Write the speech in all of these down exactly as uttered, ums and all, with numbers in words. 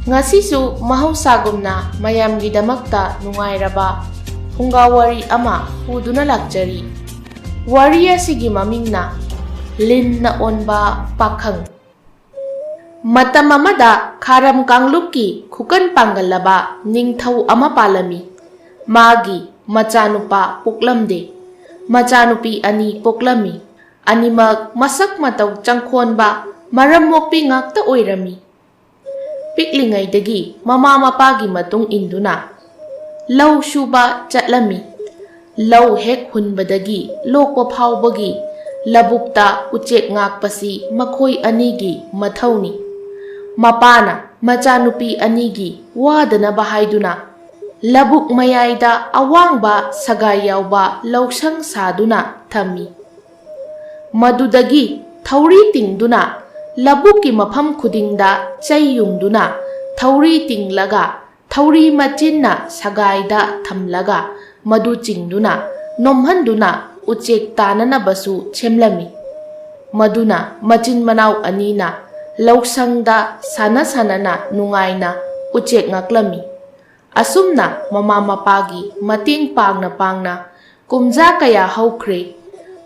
ꯉꯁꯤꯁꯨ ꯃꯍꯧꯁꯥꯒꯨꯝꯅ ꯃꯌꯥꯝꯒꯤꯗꯃꯛꯇ ꯅꯨꯡꯉꯥꯏꯔꯕ ꯐꯨꯡꯒꯥ ꯋꯥꯔꯤ ꯑꯃ ꯄꯨꯗꯨꯅ ꯂꯥꯛꯆꯔꯤ꯫ ꯋꯥꯔꯤ ꯑꯁꯤꯒꯤ ꯃꯃꯤꯡꯅ ꯂꯤꯟꯅ ꯑꯣꯟꯕ ꯄꯥꯈꯪ꯫ ꯃꯇꯝ ꯑꯃꯗ ꯈꯥꯔꯝ ꯀꯥꯡꯂꯨꯞꯀꯤ ꯈꯨꯀꯟ ꯄꯥꯡꯒꯜꯂꯕ ꯅꯤꯡꯊꯧ ꯑꯃ ꯄꯥꯜꯂꯝꯃꯤ꯫ ꯃꯥꯒꯤ ꯃꯆꯥꯅꯨꯄꯥ ꯄꯣꯛꯂꯝꯗꯦ꯫ ꯃꯆꯥꯅꯨꯄꯤ ꯑꯅꯤ ꯄꯣꯛꯂꯝꯃꯤ꯫ ꯑꯅꯤꯃꯛ ꯃꯁꯛ ꯃꯇꯧ ꯆꯪꯈꯣꯟꯕ, ꯃꯔꯝ ꯃꯣꯛꯄꯤ ꯉꯥꯛꯇ ꯑꯣꯏꯔꯝꯃꯤ꯫ ꯄꯤꯛꯂꯤꯉꯩꯗꯒꯤ ꯃꯃꯥ ꯃꯄꯥꯒꯤ ꯃꯇꯨꯡ ꯏꯟꯗꯨꯅ ꯂꯧ ꯁꯨꯕ ꯆꯠꯂꯝꯃꯤ꯫ ꯂꯧ ꯍꯦꯛ ꯍꯨꯟꯕꯗꯒꯤ ꯂꯣꯛꯄ ꯐꯥꯎꯕꯒꯤ ꯂꯧꯕꯨꯛꯇ ꯎꯆꯦꯛ ꯉꯥꯛꯄꯁꯤ ꯃꯈꯣꯏ ꯑꯅꯤꯒꯤ ꯃꯊꯧꯅꯤ꯫ ꯃꯄꯥꯅ ꯃꯆꯥꯅꯨꯄꯤ ꯑꯅꯤꯒꯤ ꯋꯥꯗꯅꯕ ꯍꯥꯏꯗꯨꯅ ꯂꯧꯕꯨꯛ ꯃꯌꯥꯏꯗ ꯑꯋꯥꯡꯕ ꯁꯒꯥꯏ ꯌꯥꯎꯕ ꯂꯧꯁꯪ ꯁꯥꯗꯨꯅ ꯊꯝꯃꯤ꯫ ꯃꯗꯨꯗꯒꯤ ꯊꯧꯔꯤ ꯇꯤꯡꯗꯨꯅ ꯂꯧꯕꯨꯛꯀꯤ ꯃꯐꯝ ꯈꯨꯗꯤꯡꯗ ꯆꯩ ꯌꯨꯡꯗꯨꯅ ꯊꯧꯔꯤ ꯇꯤꯡꯂꯒ ꯊꯧꯔꯤ ꯃꯆꯤꯟꯅ ꯁꯒꯥꯏꯗ ꯊꯝꯂꯒ ꯃꯗꯨ ꯆꯤꯡꯗꯨꯅ ꯅꯣꯝꯍꯟꯗꯨꯅ ꯎꯆꯦꯛ ꯇꯥꯅꯅꯕꯁꯨ ꯁꯦꯝꯂꯝꯃꯤ꯫ ꯃꯗꯨꯅ ꯃꯆꯤꯟ ꯃꯅꯥꯎ ꯑꯅꯤꯅ ꯂꯧꯁꯪꯗ ꯁꯥꯟꯅ ꯁꯥꯟꯅꯅ ꯅꯨꯡꯉꯥꯏꯅ ꯎꯆꯦꯛ ꯉꯥꯛꯂꯝꯃꯤ꯫ ꯑꯁꯨꯝꯅ ꯃꯃꯥ ꯃꯄꯥꯒꯤ ꯃꯇꯦꯡ ꯄꯥꯡꯅ ꯄꯥꯡꯅ ꯀꯨꯝꯖꯥ ꯀꯌꯥ ꯍꯧꯈ꯭ꯔꯦ꯫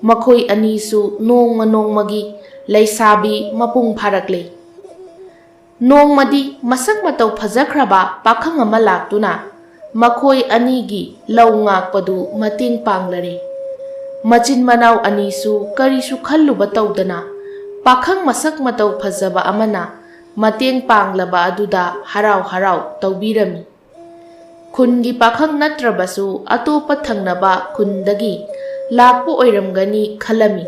ꯃꯈꯣꯏ ꯑꯅꯤꯁꯨ ꯅꯣꯡꯃ ꯅꯣꯡꯃꯒꯤ ꯂꯩꯁꯥꯕꯤ ꯃꯄꯨꯡ ꯐꯥꯔꯛꯂꯦ꯫ ꯅꯣꯡꯃꯗꯤ ꯃꯁꯛ ꯃꯇꯧ ꯐꯖꯈ꯭ꯔꯕ ꯄꯥꯈꯪ ꯑꯃ ꯂꯥꯛꯇꯨꯅ ꯃꯈꯣꯏ ꯑꯅꯤꯒꯤ ꯂꯧ ꯉꯥꯛꯄꯗꯨ ꯃꯇꯦꯡ ꯄꯥꯡꯂꯔꯦ꯫ ꯃꯆꯤꯟ ꯃꯅꯥꯎ ꯑꯅꯤꯁꯨ ꯀꯔꯤꯁꯨ ꯈꯜꯂꯨꯕ ꯇꯧꯗꯅ ꯄꯥꯈꯪ ꯃꯁꯛ ꯃꯇꯧ ꯐꯖꯕ ꯑꯃꯅ ꯃꯇꯦꯡ ꯄꯥꯡꯂꯕ ꯑꯗꯨꯗ ꯍꯔꯥꯎ ꯍꯔꯥꯎ ꯇꯧꯕꯤꯔꯝꯃꯤ꯫ ꯈꯨꯟꯒꯤ ꯄꯥꯈꯪ ꯅꯠꯇ꯭ꯔꯕꯁꯨ ꯑꯇꯣꯞꯄ ꯊꯪꯅꯕ ꯈꯨꯟꯗꯒꯤ ꯂꯥꯛꯄ ꯑꯣꯏꯔꯝꯒꯅꯤ ꯈꯜꯂꯝꯃꯤ꯫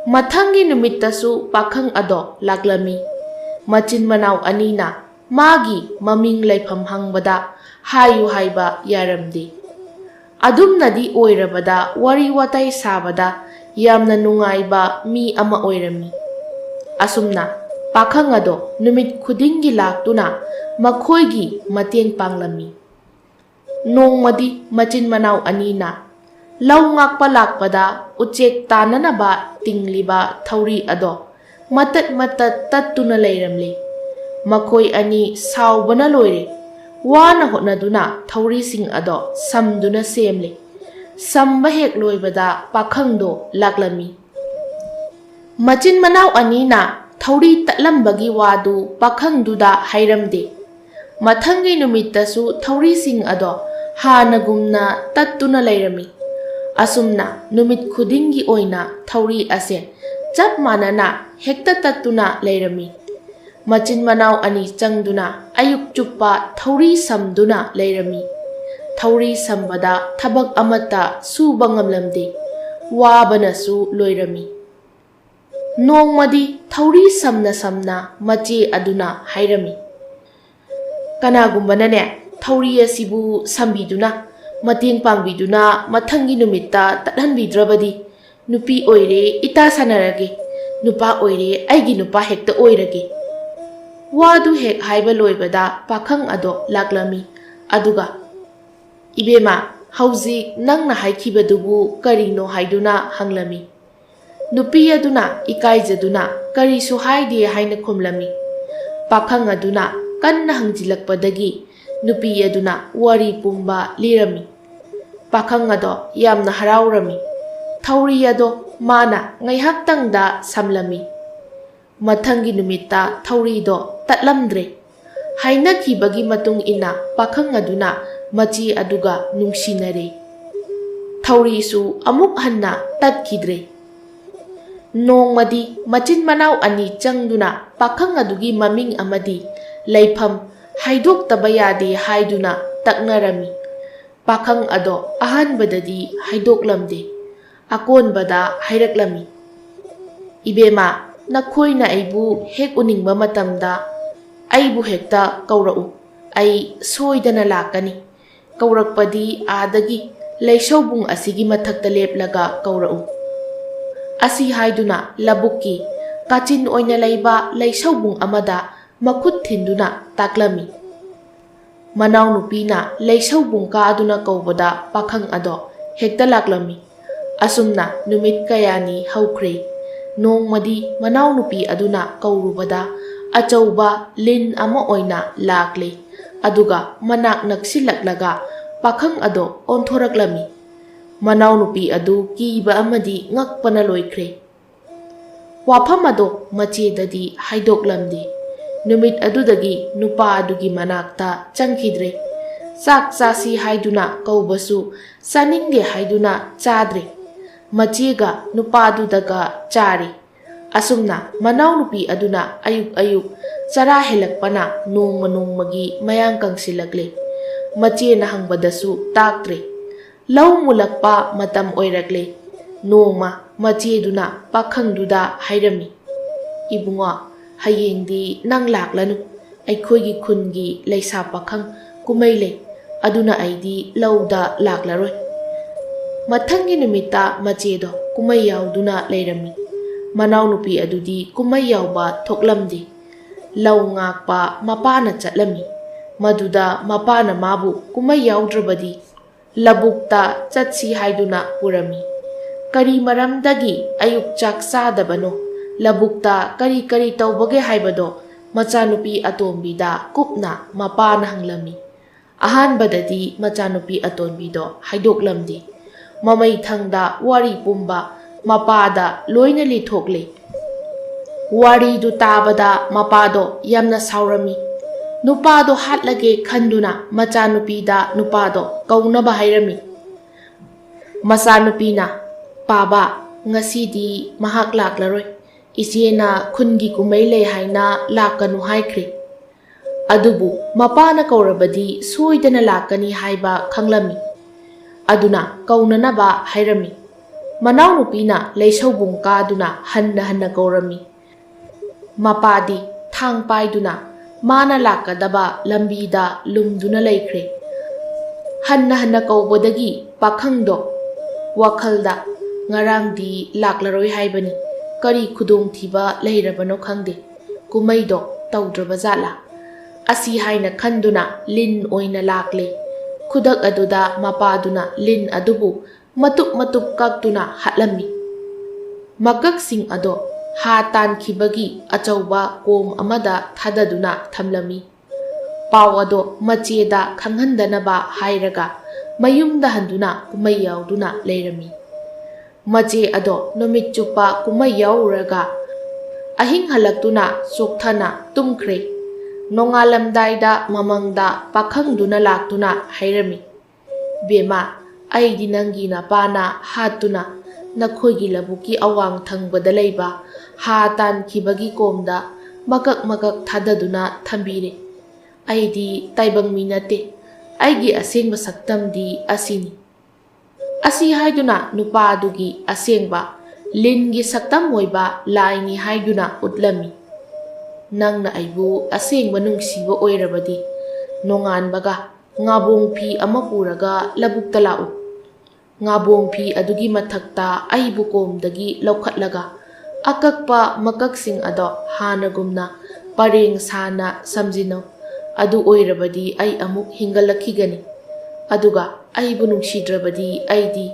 ꯃꯊꯪꯒꯤ ꯅꯨꯃꯤꯠꯇꯁꯨ ꯄꯥꯈꯪ ꯑꯗꯣ ꯂꯥꯛꯂꯝꯃꯤ꯫ ꯃꯆꯤꯟ ꯃꯅꯥꯎ ꯑꯅꯤꯅ ꯃꯥꯒꯤ ꯃꯃꯤꯡ ꯂꯩꯐꯝ ꯍꯪꯕꯗ ꯍꯥꯏꯌꯨ ꯍꯥꯏꯕ ꯌꯥꯔꯝꯗꯦ꯫ ꯑꯗꯨꯝꯅꯗꯤ ꯑꯣꯏꯔꯕꯗ ꯋꯥꯔꯤ ꯋꯥꯇꯥꯏ ꯁꯥꯕꯗ ꯌꯥꯝꯅ ꯅꯨꯡꯉꯥꯏꯕ ꯃꯤ ꯑꯃ ꯑꯣꯏꯔꯝꯃꯤ꯫ ꯑꯁꯨꯝꯅ ꯄꯥꯈꯪ ꯑꯗꯣ ꯅꯨꯃꯤꯠ ꯈꯨꯗꯤꯡꯒꯤ ꯂꯥꯛꯇꯨꯅ ꯃꯈꯣꯏꯒꯤ ꯃꯇꯦꯡ ꯄꯥꯡꯂꯝꯃꯤ꯫ ꯅꯣꯡꯃꯗꯤ ꯃꯆꯤꯟ ꯃꯅꯥꯎ ꯑꯅꯤꯅ ꯂꯧ ꯉꯥꯛꯄ ꯂꯥꯛꯄꯗ ꯎꯆꯦꯛ ꯇꯥꯅꯅꯕ ꯇꯤꯡꯂꯤꯕ ꯊꯧꯔꯤ ꯑꯗꯣ ꯃꯇꯠ ꯃꯇꯠ ꯇꯠꯇꯨꯅ ꯂꯩꯔꯝꯂꯦ꯫ ꯃꯈꯣꯏ ꯑꯅꯤ ꯁꯥꯎꯕꯅ ꯂꯣꯏꯔꯦ꯫ ꯋꯥꯅ ꯍꯣꯠꯅꯗꯨꯅ ꯊꯧꯔꯤꯁꯤꯡ ꯑꯗꯣ ꯁꯝꯗꯨꯅ ꯁꯦꯝꯂꯦ꯫ ꯁꯝꯕ ꯍꯦꯛ ꯂꯣꯏꯕꯗ ꯄꯥꯈꯪꯗꯣ ꯂꯥꯛꯂꯝꯃꯤ꯫ ꯃꯆꯤꯟ ꯃꯅꯥꯎ ꯑꯅꯤꯅ ꯊꯧꯔꯤ ꯇꯠꯂꯝꯕꯒꯤ ꯋꯥꯗꯨ ꯄꯥꯈꯪꯗꯨꯗ ꯍꯥꯏꯔꯝꯗꯦ꯫ ꯃꯊꯪꯒꯤ ꯅꯨꯃꯤꯠꯇꯁꯨ ꯊꯧꯔꯤꯁꯤꯡ ꯑꯗꯣ ꯍꯥꯟꯅꯒꯨꯝꯅ ꯇꯠꯇꯨꯅ ꯂꯩꯔꯝꯃꯤ꯫ ꯑꯁꯨꯝꯅ ꯅꯨꯃꯤꯠ ꯈꯨꯗꯤꯡꯒꯤ ꯑꯣꯏꯅ ꯊꯧꯔꯤ ꯑꯁꯦ ꯆꯞ ꯃꯥꯟꯅꯅ ꯍꯦꯛꯇ ꯇꯠꯇꯨꯅ ꯂꯩꯔꯝꯃꯤ꯫ ꯃꯆꯤꯟ ꯃꯅꯥꯎ ꯑꯅꯤ ꯆꯪꯗꯨꯅ ꯑꯌꯨꯛ ꯆꯨꯞꯄ ꯊꯧꯔꯤ ꯁꯝꯗꯨꯅ ꯂꯩꯔꯝꯃꯤ꯫ ꯊꯧꯔꯤ ꯁꯝꯕꯗ ꯊꯕꯛ ꯑꯃꯠꯇ ꯁꯨꯕ ꯉꯝꯂꯝꯗꯦ꯫ ꯋꯥꯕꯅꯁꯨ ꯂꯣꯏꯔꯝꯃꯤ꯫ ꯅꯣꯡꯃꯗꯤ ꯊꯧꯔꯤ ꯁꯝꯅ ꯁꯝꯅ ꯃꯆꯦ ꯑꯗꯨꯅ ꯍꯥꯏꯔꯝꯃꯤ, "ꯀꯅꯥꯒꯨꯝꯕꯅꯅꯦ ꯊꯧꯔꯤ ꯑꯁꯤꯕꯨ ꯁꯝꯕꯤꯗꯨꯅ, ꯃꯇꯦꯡ ꯄꯥꯡꯕꯤꯗꯨꯅ ꯃꯊꯪꯒꯤ ꯅꯨꯃꯤꯠꯇ ꯇꯠꯍꯟꯕꯤꯗ꯭ꯔꯕꯗꯤ, ꯅꯨꯄꯤ ꯑꯣꯏꯔꯦ ꯏꯇꯥ ꯁꯥꯟꯅꯔꯒꯦ, ꯅꯨꯄꯥ ꯑꯣꯏꯔꯦ ꯑꯩꯒꯤ ꯅꯨꯄꯥ ꯍꯦꯛꯇ ꯑꯣꯏꯔꯒꯦ꯫" ꯋꯥꯗꯨ ꯍꯦꯛ ꯍꯥꯏꯕ ꯂꯣꯏꯕꯗ ꯄꯥꯈꯪ ꯑꯗꯣ ꯂꯥꯛꯂꯝꯃꯤ꯫ ꯑꯗꯨꯒ, "ꯏꯕꯦꯝꯃ, ꯍꯧꯖꯤꯛ ꯅꯪꯅ ꯍꯥꯏꯈꯤꯕꯗꯨꯕꯨ ꯀꯔꯤꯅꯣ?" ꯍꯥꯏꯗꯨꯅ ꯍꯪꯂꯝꯃꯤ꯫ ꯅꯨꯄꯤ ꯑꯗꯨꯅ ꯏꯀꯥꯏꯖꯗꯨꯅ ꯀꯔꯤꯁꯨ ꯍꯥꯏꯗꯦ ꯍꯥꯏꯅ ꯈꯨꯝꯂꯝꯃꯤ꯫ ꯄꯥꯈꯪ ꯑꯗꯨꯅ ꯀꯟꯅ ꯍꯪꯖꯤꯜꯂꯛꯄꯗꯒꯤ ꯅꯨꯄꯤ ꯑꯗꯨꯅ ꯋꯥꯔꯤ ꯄꯨꯝꯕ ꯂꯤꯔꯝꯃꯤ꯫ ꯄꯥꯈꯪ ꯑꯗꯣ ꯌꯥꯝꯅ ꯍꯔꯥꯎꯔꯝꯃꯤ꯫ ꯊꯧꯔꯤ ꯑꯗꯣ ꯃꯥꯅ ꯉꯥꯏꯍꯥꯛꯇꯪꯗ ꯁꯝꯂꯝꯃꯤ꯫ ꯃꯊꯪꯒꯤ ꯅꯨꯃꯤꯠꯇ ꯊꯧꯔꯤꯗꯣ ꯇꯠꯂꯝꯗ꯭ꯔꯦ꯫ ꯍꯥꯏꯅꯈꯤꯕꯒꯤ ꯃꯇꯨꯡ ꯏꯟꯅ ꯄꯥꯈꯪ ꯑꯗꯨꯅ ꯃꯆꯦ ꯑꯗꯨꯒ ꯅꯨꯡꯁꯤꯅꯔꯦ꯫ ꯊꯧꯔꯤꯁꯨ ꯑꯃꯨꯛ ꯍꯟꯅ ꯇꯠꯈꯤꯗ꯭ꯔꯦ꯫ ꯅꯣꯡꯃꯗꯤ ꯃꯆꯤꯟ ꯃꯅꯥꯎ ꯑꯅꯤ ꯆꯪꯗꯨꯅ ꯄꯥꯈꯪ ꯑꯗꯨꯒꯤ ꯃꯃꯤꯡ ꯑꯃꯗꯤ ꯂꯩꯐꯝ ꯍꯥꯏꯗꯣꯛꯇꯕ ꯌꯥꯗꯦ ꯍꯥꯏꯗꯨꯅ ꯇꯛꯅꯔꯝꯃꯤ꯫ ꯄꯥꯈꯪ ꯑꯗꯣ ꯑꯍꯥꯟꯕꯗꯗꯤ ꯍꯥꯏꯗꯣꯛꯂꯝꯗꯦ꯫ ꯑꯀꯣꯟꯕꯗ ꯍꯥꯏꯔꯛꯂꯝꯃꯤ, "ꯏꯕꯦꯝꯃ, ꯅꯈꯣꯏꯅ ꯑꯩꯕꯨ ꯍꯦꯛ ꯎꯅꯤꯡꯕ ꯃꯇꯝꯗ ꯑꯩꯕꯨ ꯍꯦꯛꯇ ꯀꯧꯔꯛꯎ꯫ ꯑꯩ ꯁꯣꯏꯗꯅ ꯂꯥꯛꯀꯅꯤ꯫ ꯀꯧꯔꯛꯄꯗꯤ ꯑꯥꯗꯒꯤ ꯂꯩꯁꯧꯕꯨꯡ ꯑꯁꯤꯒꯤ ꯃꯊꯛꯇ ꯂꯦꯞꯂꯒ ꯀꯧꯔꯛꯎ꯫" ꯑꯁꯤ ꯍꯥꯏꯗꯨꯅ ꯂꯧꯕꯨꯛꯀꯤ ꯀꯥꯆꯤꯟ ꯑꯣꯏꯅ ꯂꯩꯕ ꯂꯩꯁꯧꯕꯨꯡ ꯑꯃꯗ ꯃꯈꯨꯠ ꯊꯤꯟꯗꯨꯅ ꯇꯥꯛꯂꯝꯃꯤ꯫ ꯃꯅꯥꯎꯅꯨꯄꯤꯅ ꯂꯩꯁꯧꯕꯨꯡ ꯀꯥꯗꯨꯅ ꯀꯧꯕꯗ ꯄꯥꯈꯪ ꯑꯗꯣ ꯍꯦꯛꯇ ꯂꯥꯛꯂꯝꯃꯤ꯫ ꯑꯁꯨꯝꯅ ꯅꯨꯃꯤꯠ ꯀꯌꯥꯅꯤ ꯍꯧꯈ꯭ꯔꯦ꯫ ꯅꯣꯡꯃꯗꯤ ꯃꯅꯥꯎꯅꯨꯄꯤ ꯑꯗꯨꯅ ꯀꯧꯔꯨꯕꯗ ꯑꯆꯧꯕ ꯂꯤꯟ ꯑꯃ ꯑꯣꯏꯅ ꯂꯥꯛꯂꯦ, ꯑꯗꯨꯒ ꯃꯅꯥꯛ ꯅꯛꯁꯤꯜꯂꯛꯂꯒ ꯄꯥꯈꯪ ꯑꯗꯣ ꯑꯣꯟꯊꯣꯔꯛꯂꯝꯃꯤ꯫ ꯃꯅꯥꯎꯅꯨꯄꯤ ꯑꯗꯨ ꯀꯤꯕ ꯑꯃꯗꯤ ꯉꯛꯄꯅ ꯂꯣꯏꯈ꯭ꯔꯦ꯫ ꯋꯥꯐꯝ ꯑꯗꯣ ꯃꯆꯦꯗꯗꯤ ꯍꯥꯏꯗꯣꯛꯂꯝꯗꯦ꯫ ꯅꯨꯃꯤꯠ ꯑꯗꯨꯗꯒꯤ ꯅꯨꯄꯥ ꯑꯗꯨꯒꯤ ꯃꯅꯥꯛꯇ ꯆꯪꯈꯤꯗ꯭ꯔꯦ꯫ ꯆꯥꯛ ꯆꯥꯁꯤ ꯍꯥꯏꯗꯨꯅ ꯀꯧꯕꯁꯨ ꯆꯥꯅꯤꯡꯗꯦ ꯍꯥꯏꯗꯨꯅ ꯆꯥꯗ꯭ꯔꯦ꯫ ꯃꯆꯦꯒ ꯅꯨꯄꯥꯗꯨꯗꯒ ꯆꯥꯔꯦ꯫ ꯑꯁꯨꯝꯅ ꯃꯅꯥꯎꯅꯨꯄꯤ ꯑꯗꯨꯅ ꯑꯌꯨꯛ ꯑꯌꯨꯛ ꯆꯔꯥ ꯍꯦꯜꯂꯛꯄꯅ ꯅꯣꯡꯃ ꯅꯣꯡꯃꯒꯤ ꯃꯌꯥꯡ ꯀꯪꯁꯤꯜꯂꯛꯂꯦ꯫ ꯃꯆꯦꯅ ꯍꯪꯕꯗꯁꯨ ꯇꯥꯛꯇ꯭ꯔꯦ꯫ ꯂꯧ ꯃꯨꯜꯂꯛꯄ ꯃꯇꯝ ꯑꯣꯏꯔꯛꯂꯦ꯫ ꯅꯣꯡꯃ ꯃꯆꯦꯗꯨꯅ ꯄꯥꯈꯪꯗꯨꯗ ꯍꯥꯏꯔꯝꯃꯤ, "ꯏꯕꯨꯡꯉꯣ, ꯍꯌꯦꯡꯗꯤ ꯅꯪ ꯂꯥꯛꯂꯅꯨ꯫ ꯑꯩꯈꯣꯏꯒꯤ ꯈꯨꯟꯒꯤ ꯂꯩꯁꯥ ꯄꯥꯈꯪ ꯀꯨꯝꯍꯩ ꯂꯩ, ꯑꯗꯨꯅ ꯑꯩꯗꯤ ꯂꯧꯗ ꯂꯥꯛꯂꯔꯣꯏ꯫" ꯃꯊꯪꯒꯤ ꯅꯨꯃꯤꯠꯇ ꯃꯆꯦꯗꯣ ꯀꯨꯝꯍꯩ ꯌꯥꯎꯗꯨꯅ ꯂꯩꯔꯝꯃꯤ꯫ ꯃꯅꯥꯎꯅꯨꯄꯤ ꯑꯗꯨꯗꯤ ꯀꯨꯝꯍꯩ ꯌꯥꯎꯕ ꯊꯣꯛꯂꯝꯗꯦ꯫ ꯂꯧ ꯉꯥꯛꯄ ꯃꯄꯥꯅ ꯆꯠꯂꯝꯃꯤ꯫ ꯃꯗꯨꯗ ꯃꯄꯥꯅ ꯃꯥꯕꯨ ꯀꯨꯝꯍꯩ ꯌꯥꯎꯗ꯭ꯔꯕꯗꯤ ꯂꯧꯕꯨꯛꯇ ꯆꯠꯁꯤ ꯍꯥꯏꯗꯨꯅ ꯄꯨꯔꯝꯃꯤ꯫ ꯀꯔꯤ ꯃꯔꯝꯗꯒꯤ ꯑꯌꯨꯛ ꯆꯥꯛ ꯆꯥꯗꯕꯅꯣ, ꯂꯧꯕꯨꯛꯇ ꯀꯔꯤ ꯀꯔꯤ ꯇꯧꯕꯒꯦ ꯍꯥꯏꯕꯗꯣ ꯃꯆꯥꯅꯨꯄꯤ ꯑꯇꯣꯝꯕꯤꯗ ꯀꯨꯞꯅ ꯃꯄꯥꯅ ꯍꯪꯂꯝꯃꯤ꯫ ꯑꯍꯥꯟꯕꯗꯗꯤ ꯃꯆꯥꯅꯨꯄꯤ ꯑꯇꯣꯟꯕꯤꯗꯣ ꯍꯥꯏꯗꯣꯛꯂꯝꯗꯦ꯫ ꯃꯃꯩꯊꯪꯗ ꯋꯥꯔꯤ ꯄꯨꯝꯕ ꯃꯄꯥꯗ ꯂꯣꯏꯅ ꯂꯤꯊꯣꯛꯂꯦ꯫ ꯋꯥꯔꯤꯗꯨ ꯇꯥꯕꯗ ꯃꯄꯥꯗꯣ ꯌꯥꯝꯅ ꯁꯥꯎꯔꯝꯃꯤ꯫ ꯅꯨꯄꯥꯗꯣ ꯍꯥꯠꯂꯒꯦ ꯈꯟꯗꯨꯅ ꯃꯆꯥꯅꯨꯄꯤꯗ ꯅꯨꯄꯥꯗꯣ ꯀꯧꯅꯕ ꯍꯥꯏꯔꯝꯃꯤ꯫ ꯃꯆꯥꯅꯨꯄꯤꯅ, "ꯄꯥꯕ, ꯉꯁꯤꯗꯤ ꯃꯍꯥꯛ ꯂꯥꯛꯂꯔꯣꯏ꯫ ꯏꯆꯦꯅ ꯈꯨꯟꯒꯤ ꯀꯨꯝꯍꯩ ꯂꯩ ꯍꯥꯏꯅ ꯂꯥꯛꯀꯅꯨ ꯍꯥꯏꯈ꯭ꯔꯦ꯫ ꯑꯗꯨꯕꯨ ꯃꯄꯥꯅ ꯀꯧꯔꯕꯗꯤ ꯁꯣꯏꯗꯅ ꯂꯥꯛꯀꯅꯤ ꯍꯥꯏꯕ ꯈꯪꯂꯝꯃꯤ꯫ ꯑꯗꯨꯅ ꯀꯧꯅꯅꯕ ꯍꯥꯏꯔꯝꯃꯤ꯫" ꯃꯅꯥꯎꯅꯨꯄꯤꯅ ꯂꯩꯁꯧꯕꯨꯡ ꯀꯥꯗꯨꯅ ꯍꯟꯅ ꯍꯟꯅ ꯀꯧꯔꯝꯃꯤ꯫ ꯃꯄꯥꯗꯤ ꯊꯥꯡ ꯄꯥꯏꯗꯨꯅ ꯃꯥꯅ ꯂꯥꯛꯀꯗꯕ ꯂꯝꯕꯤꯗ ꯂꯨꯝꯗꯨꯅ ꯂꯩꯈ꯭ꯔꯦ꯫ ꯍꯟꯅ ꯍꯟꯅ ꯀꯧꯕꯗꯒꯤ ꯄꯥꯈꯪꯗꯣ ꯋꯥꯈꯜꯗ, "ꯉꯔꯥꯡꯗꯤ ꯂꯥꯛꯂꯔꯣꯏ ꯍꯥꯏꯕꯅꯤ, ꯀꯔꯤ ꯈꯨꯗꯣꯡꯊꯤꯕ ꯂꯩꯔꯕꯅꯣ ꯈꯪꯗꯦ, ꯀꯨꯝꯍꯩꯗꯣ ꯇꯧꯗ꯭ꯔꯕ ꯖꯥꯠꯂꯥ?" ꯑꯁꯤ ꯍꯥꯏꯅ ꯈꯟꯗꯨꯅ ꯂꯤꯟ ꯑꯣꯏꯅ ꯂꯥꯛꯂꯦ꯫ ꯈꯨꯗꯛ ꯑꯗꯨꯗ ꯃꯄꯥꯗꯨꯅ ꯂꯤꯟ ꯑꯗꯨꯕꯨ ꯃꯇꯨꯞ ꯃꯇꯨꯞ ꯀꯛꯇꯨꯅ ꯍꯥꯠꯂꯝꯃꯤ꯫ ꯃꯀꯛꯁꯤꯡ ꯑꯗꯣ ꯍꯥ ꯇꯥꯟꯈꯤꯕꯒꯤ ꯑꯆꯧꯕ ꯀꯣꯝ ꯑꯃꯗ ꯊꯥꯗꯗꯨꯅ ꯊꯝꯂꯝꯃꯤ꯫ ꯄꯥꯎ ꯑꯗꯣ ꯃꯆꯦꯗ ꯈꯪꯍꯟꯗꯅꯕ ꯍꯥꯏꯔꯒ ꯃꯌꯨꯝꯗ ꯍꯟꯗꯨꯅ ꯀꯨꯝꯍꯩ ꯌꯥꯎꯗꯨꯅ ꯂꯩꯔꯝꯃꯤ꯫ ꯃꯆꯦ ꯑꯗꯣ ꯅꯨꯃꯤꯠ ꯆꯨꯞꯄ ꯀꯨꯝꯍꯩ ꯌꯥꯎꯔꯨꯔꯒ ꯑꯍꯤꯡ ꯍꯜꯂꯛꯇꯨꯅ ꯆꯣꯛꯊꯅ ꯇꯨꯝꯈ꯭ꯔꯦ꯫ ꯅꯣꯡꯉꯥꯜꯂꯝꯗꯥꯏꯗ ꯃꯃꯪꯗ ꯄꯥꯈꯪꯗꯨꯅ ꯂꯥꯛꯇꯨꯅ ꯍꯥꯏꯔꯝꯃꯤ, "ꯕꯦꯝꯃ, ꯑꯩꯗꯤ ꯅꯪꯒꯤ ꯅꯄꯥꯅ ꯍꯥꯠꯇꯨꯅ ꯅꯈꯣꯏꯒꯤ ꯂꯧꯕꯨꯛꯀꯤ ꯑꯋꯥꯡ ꯊꯪꯕꯗ ꯂꯩꯕ ꯍꯥ ꯇꯥꯟꯈꯤꯕꯒꯤ ꯀꯣꯝꯗ ꯃꯀꯛ ꯃꯀꯛ ꯊꯥꯗꯗꯨꯅ ꯊꯝꯕꯤꯔꯦ꯫ ꯑꯩꯗꯤ ꯇꯥꯏꯕꯪ ꯃꯤ ꯅꯠꯇꯦ꯫ ꯑꯩꯒꯤ ꯑꯁꯦꯡꯕ ꯁꯛꯇꯝꯗꯤ ꯑꯁꯤꯅꯤ꯫" ꯑꯁꯤ ꯍꯥꯏꯗꯨꯅ ꯅꯨꯄꯥꯗꯨꯒꯤ ꯑꯁꯦꯡꯕ ꯂꯤꯟꯒꯤ ꯁꯛꯇꯝ ꯑꯣꯏꯕ ꯂꯥꯏꯅꯤ ꯍꯥꯏꯗꯨꯅ ꯎꯠꯂꯝꯃꯤ꯫ "ꯅꯪꯅ ꯑꯩꯕꯨ ꯑꯁꯦꯡꯕ ꯅꯨꯡꯁꯤꯕ ꯑꯣꯏꯔꯕꯗꯤ ꯅꯣꯡꯉꯥꯟꯕꯒ ꯉꯥꯕꯣꯡ ꯐꯤ ꯑꯃ ꯄꯨꯔꯒ ꯂꯧꯕꯨꯛꯇ ꯂꯥꯛꯎ꯫ ꯉꯥꯕꯣꯡ ꯐꯤ ꯑꯗꯨꯒꯤ ꯃꯊꯛꯇ ꯑꯩꯕꯨ ꯀꯣꯝꯗꯒꯤ ꯂꯧꯈꯠꯂꯒ ꯑꯀꯛꯄ ꯃꯀꯛꯁꯤꯡ ꯑꯗꯣ ꯍꯥꯟꯅꯒꯨꯝꯅ ꯄꯔꯦꯡ ꯁꯥꯅ ꯁꯝꯖꯤꯟꯅꯧ꯫ ꯑꯗꯨ ꯑꯣꯏꯔꯕꯗꯤ ꯑꯩ ꯑꯃꯨꯛ ꯍꯤꯡꯒꯠꯂꯛꯈꯤꯒꯅꯤ꯫ ꯑꯗꯨꯒ ꯑꯩꯕꯨ ꯅꯨꯡꯁꯤꯗ꯭ꯔꯕꯗꯤ ꯑꯩꯗꯤ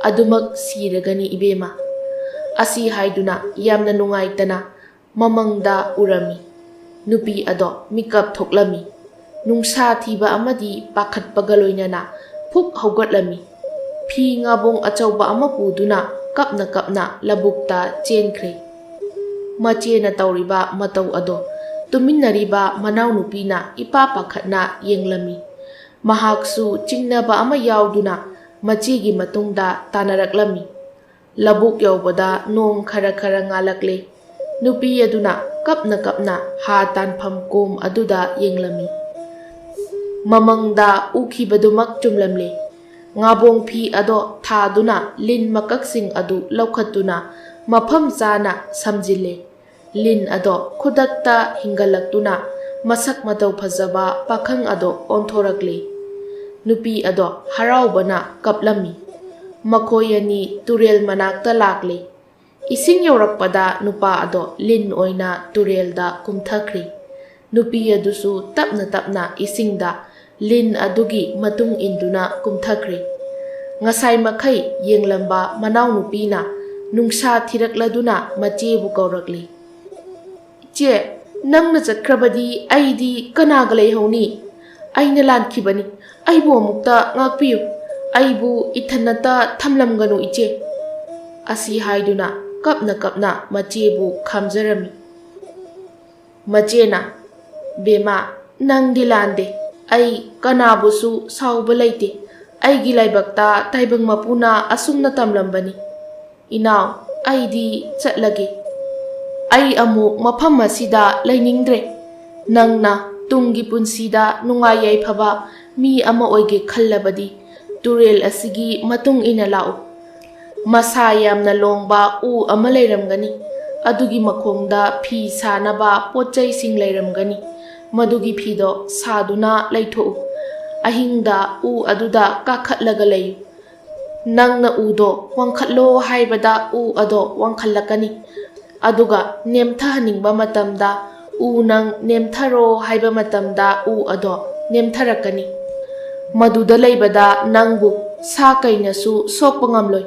ꯑꯗꯨꯃꯛ ꯁꯤꯔꯒꯅꯤ ꯏꯕꯦꯝꯃ꯫" ꯑꯁꯤ ꯍꯥꯏꯗꯨꯅ ꯌꯥꯝꯅ ꯅꯨꯡꯉꯥꯏꯇꯅ ꯃꯃꯪꯗ ꯎꯔꯝꯃꯤ꯫ ꯅꯨꯄꯤ ꯑꯗꯣ ꯃꯤꯀꯞ ꯊꯣꯛꯂꯝꯃꯤ꯫ ꯅꯨꯡꯁꯥ ꯊꯤꯕ ꯑꯃꯗꯤ ꯄꯥꯈꯠꯄꯒ ꯂꯣꯏꯅꯅ ꯐꯨꯛ ꯍꯧꯒꯠꯂꯝꯃꯤ꯫ ꯐꯤ ꯉꯥꯕꯣꯡ ꯑꯆꯧꯕ ꯑꯃ ꯄꯨꯗꯨꯅ ꯀꯞꯅ ꯀꯞꯅ ꯂꯧꯕꯨꯛꯇ ꯆꯦꯟꯈ꯭ꯔꯦ꯫ ꯃꯆꯦꯅ ꯇꯧꯔꯤꯕ ꯃꯇꯧ ꯑꯗꯣ ꯇꯨꯃꯤꯟꯅꯔꯤꯕ ꯃꯅꯥꯎꯅꯨꯄꯤꯅ ꯏꯄꯥ ꯄꯥꯈꯠꯅ ꯌꯦꯡꯂꯝꯃꯤ꯫ ꯃꯍꯥꯛꯁꯨ ꯆꯤꯡꯅꯕ ꯑꯃ ꯌꯥꯎꯗꯨꯅ ꯃꯆꯦꯒꯤ ꯃꯇꯨꯡꯗ ꯇꯥꯟꯅꯔꯛꯂꯝꯃꯤ꯫ ꯂꯧꯕꯨꯛ ꯌꯧꯕꯗ ꯅꯣꯡ ꯈꯔ ꯈꯔ ꯉꯥꯜꯂꯛꯂꯦ꯫ ꯅꯨꯄꯤ ꯑꯗꯨꯅ ꯀꯞꯅ ꯀꯞꯅ ꯍꯥ ꯇꯥꯟꯐꯝ ꯀꯣꯝ ꯑꯗꯨꯗ ꯌꯦꯡꯂꯝꯃꯤ꯫ ꯃꯃꯪꯗ ꯎꯈꯤꯕꯗꯨꯃꯛ ꯆꯨꯝꯂꯝꯂꯦ꯫ ꯉꯥꯕꯣꯡ ꯐꯤ ꯑꯗꯣ ꯊꯥꯗꯨꯅ ꯂꯤꯟ ꯃꯀꯛꯁꯤꯡ ꯑꯗꯨ ꯂꯧꯈꯠꯇꯨꯅ ꯃꯐꯝ ꯆꯥꯅ ꯁꯝꯖꯤꯜꯂꯦ꯫ ꯂꯤꯟ ꯑꯗꯣ ꯈꯨꯗꯛꯇ ꯍꯤꯡꯒꯠꯂꯛꯇꯨꯅ ꯃꯁꯛ ꯃꯇꯧ ꯐꯖꯕ ꯄꯥꯈꯪ ꯑꯗꯣ ꯑꯣꯟꯊꯣꯔꯛꯂꯦ꯫ ꯅꯨꯄꯤ ꯑꯗꯣ ꯍꯔꯥꯎꯕꯅ ꯀꯞꯂꯝꯃꯤ꯫ ꯃꯈꯣꯏ ꯑꯅꯤ ꯇꯨꯔꯦꯜ ꯃꯅꯥꯛꯇ ꯂꯥꯛꯂꯦ꯫ ꯏꯁꯤꯡ ꯌꯧꯔꯛꯄꯗ ꯅꯨꯄꯥ ꯑꯗꯣ ꯂꯤꯟ ꯑꯣꯏꯅ ꯇꯨꯔꯦꯜꯗ ꯀꯨꯝꯊꯈ꯭ꯔꯦ꯫ ꯅꯨꯄꯤ ꯑꯗꯨꯁꯨ ꯇꯞꯅ ꯇꯞꯅ ꯏꯁꯤꯡꯗ ꯂꯤꯟ ꯑꯗꯨꯒꯤ ꯃꯇꯨꯡ ꯏꯟꯗꯨꯅ ꯀꯨꯝꯊꯈ꯭ꯔꯦ꯫ ꯉꯁꯥꯏ ꯃꯈꯩ ꯌꯦꯡꯂꯝꯕ ꯃꯅꯥꯎꯅꯨꯄꯤꯅ ꯅꯨꯡꯁꯥ ꯊꯤꯔꯛꯂꯗꯨꯅ ꯃꯆꯦꯕꯨ ꯀꯧꯔꯛꯂꯤ꯫ "ꯏꯆꯦ, ꯅꯪꯅ ꯆꯠꯈ꯭ꯔꯕꯗꯤ ꯑꯩꯗꯤ ꯀꯅꯥꯒ ꯂꯩꯍꯧꯅꯤ? ꯑꯩꯅ ꯂꯥꯟꯈꯤꯕꯅꯤ꯫ ꯑꯩꯕꯨ ꯑꯃꯨꯛꯇ ꯉꯥꯛꯄꯤꯌꯨ꯫ ꯑꯩꯕꯨ ꯏꯊꯟꯅꯇ ꯊꯝꯂꯝꯒꯅꯨ, ꯏꯆꯦ꯫" ꯑꯁꯤ ꯍꯥꯏꯗꯨꯅ ꯀꯞꯅ ꯀꯞꯅ ꯃꯆꯦꯕꯨ ꯈꯥꯝꯖꯔꯝꯃꯤ꯫ ꯃꯆꯦꯅ, "ꯕꯦꯝꯃ, ꯅꯪꯗꯤ ꯂꯥꯟꯗꯦ꯫ ꯑꯩ ꯀꯅꯥꯕꯨꯁꯨ ꯁꯥꯎꯕ ꯂꯩꯇꯦ꯫ ꯑꯩꯒꯤ ꯂꯥꯏꯕꯛꯇ ꯇꯥꯏꯕꯪ ꯃꯄꯨꯅ ꯑꯁꯨꯝꯅ ꯇꯝꯂꯝꯕꯅꯤ꯫ ꯏꯅꯥꯎ, ꯑꯩꯗꯤ ꯆꯠꯂꯒꯦ꯫ ꯑꯩ ꯑꯃꯨꯛ ꯃꯐꯝ ꯑꯁꯤꯗ ꯂꯩꯅꯤꯡꯗ꯭ꯔꯦ꯫ ꯅꯪꯅ ꯇꯨꯡꯒꯤ ꯄꯨꯟꯁꯤꯗ ꯅꯨꯡꯉꯥꯏ ꯌꯥꯏꯐꯕ ꯃꯤ ꯑꯃ ꯑꯣꯏꯒꯦ ꯈꯜꯂꯕꯗꯤ ꯇꯨꯔꯦꯜ ꯑꯁꯤꯒꯤ ꯃꯇꯨꯡ ꯏꯟꯅ ꯂꯥꯛꯎ꯫ ꯃꯁꯥ ꯌꯥꯝꯅ ꯂꯣꯡꯕ ꯎ ꯑꯃ ꯂꯩꯔꯝꯒꯅꯤ꯫ ꯑꯗꯨꯒꯤ ꯃꯈꯣꯡꯗ ꯐꯤ ꯁꯥꯅꯕ ꯄꯣꯠ ꯆꯩꯁꯤꯡ ꯂꯩꯔꯝꯒꯅꯤ꯫ ꯃꯗꯨꯒꯤ ꯐꯤꯗꯣ ꯁꯥꯗꯨꯅ ꯂꯩꯊꯣꯛꯎ꯫ ꯑꯍꯤꯡꯗ ꯎ ꯑꯗꯨꯗ ꯀꯥꯈꯠꯂꯒ ꯂꯩꯌꯨ꯫ ꯅꯪꯅ ꯎꯗꯣ ꯋꯥꯡꯈꯠꯂꯣ ꯍꯥꯏꯕꯗ ꯎ ꯑꯗꯣ ꯋꯥꯡꯈꯠꯂꯛꯀꯅꯤ꯫ ꯑꯗꯨꯒ ꯅꯦꯝꯊꯍꯟꯅꯤꯡꯕ ꯃꯇꯝꯗ ꯎ ꯅꯪ ꯅꯦꯝꯊꯔꯣ ꯍꯥꯏꯕ ꯃꯇꯝꯗ ꯎ ꯑꯗꯣ ꯅꯦꯝꯊꯔꯛꯀꯅꯤ꯫ ꯃꯗꯨꯗ ꯂꯩꯕꯗ ꯅꯪꯕꯨ ꯁꯥ ꯀꯩꯅꯁꯨ ꯁꯣꯛꯄ ꯉꯝꯂꯣꯏ꯫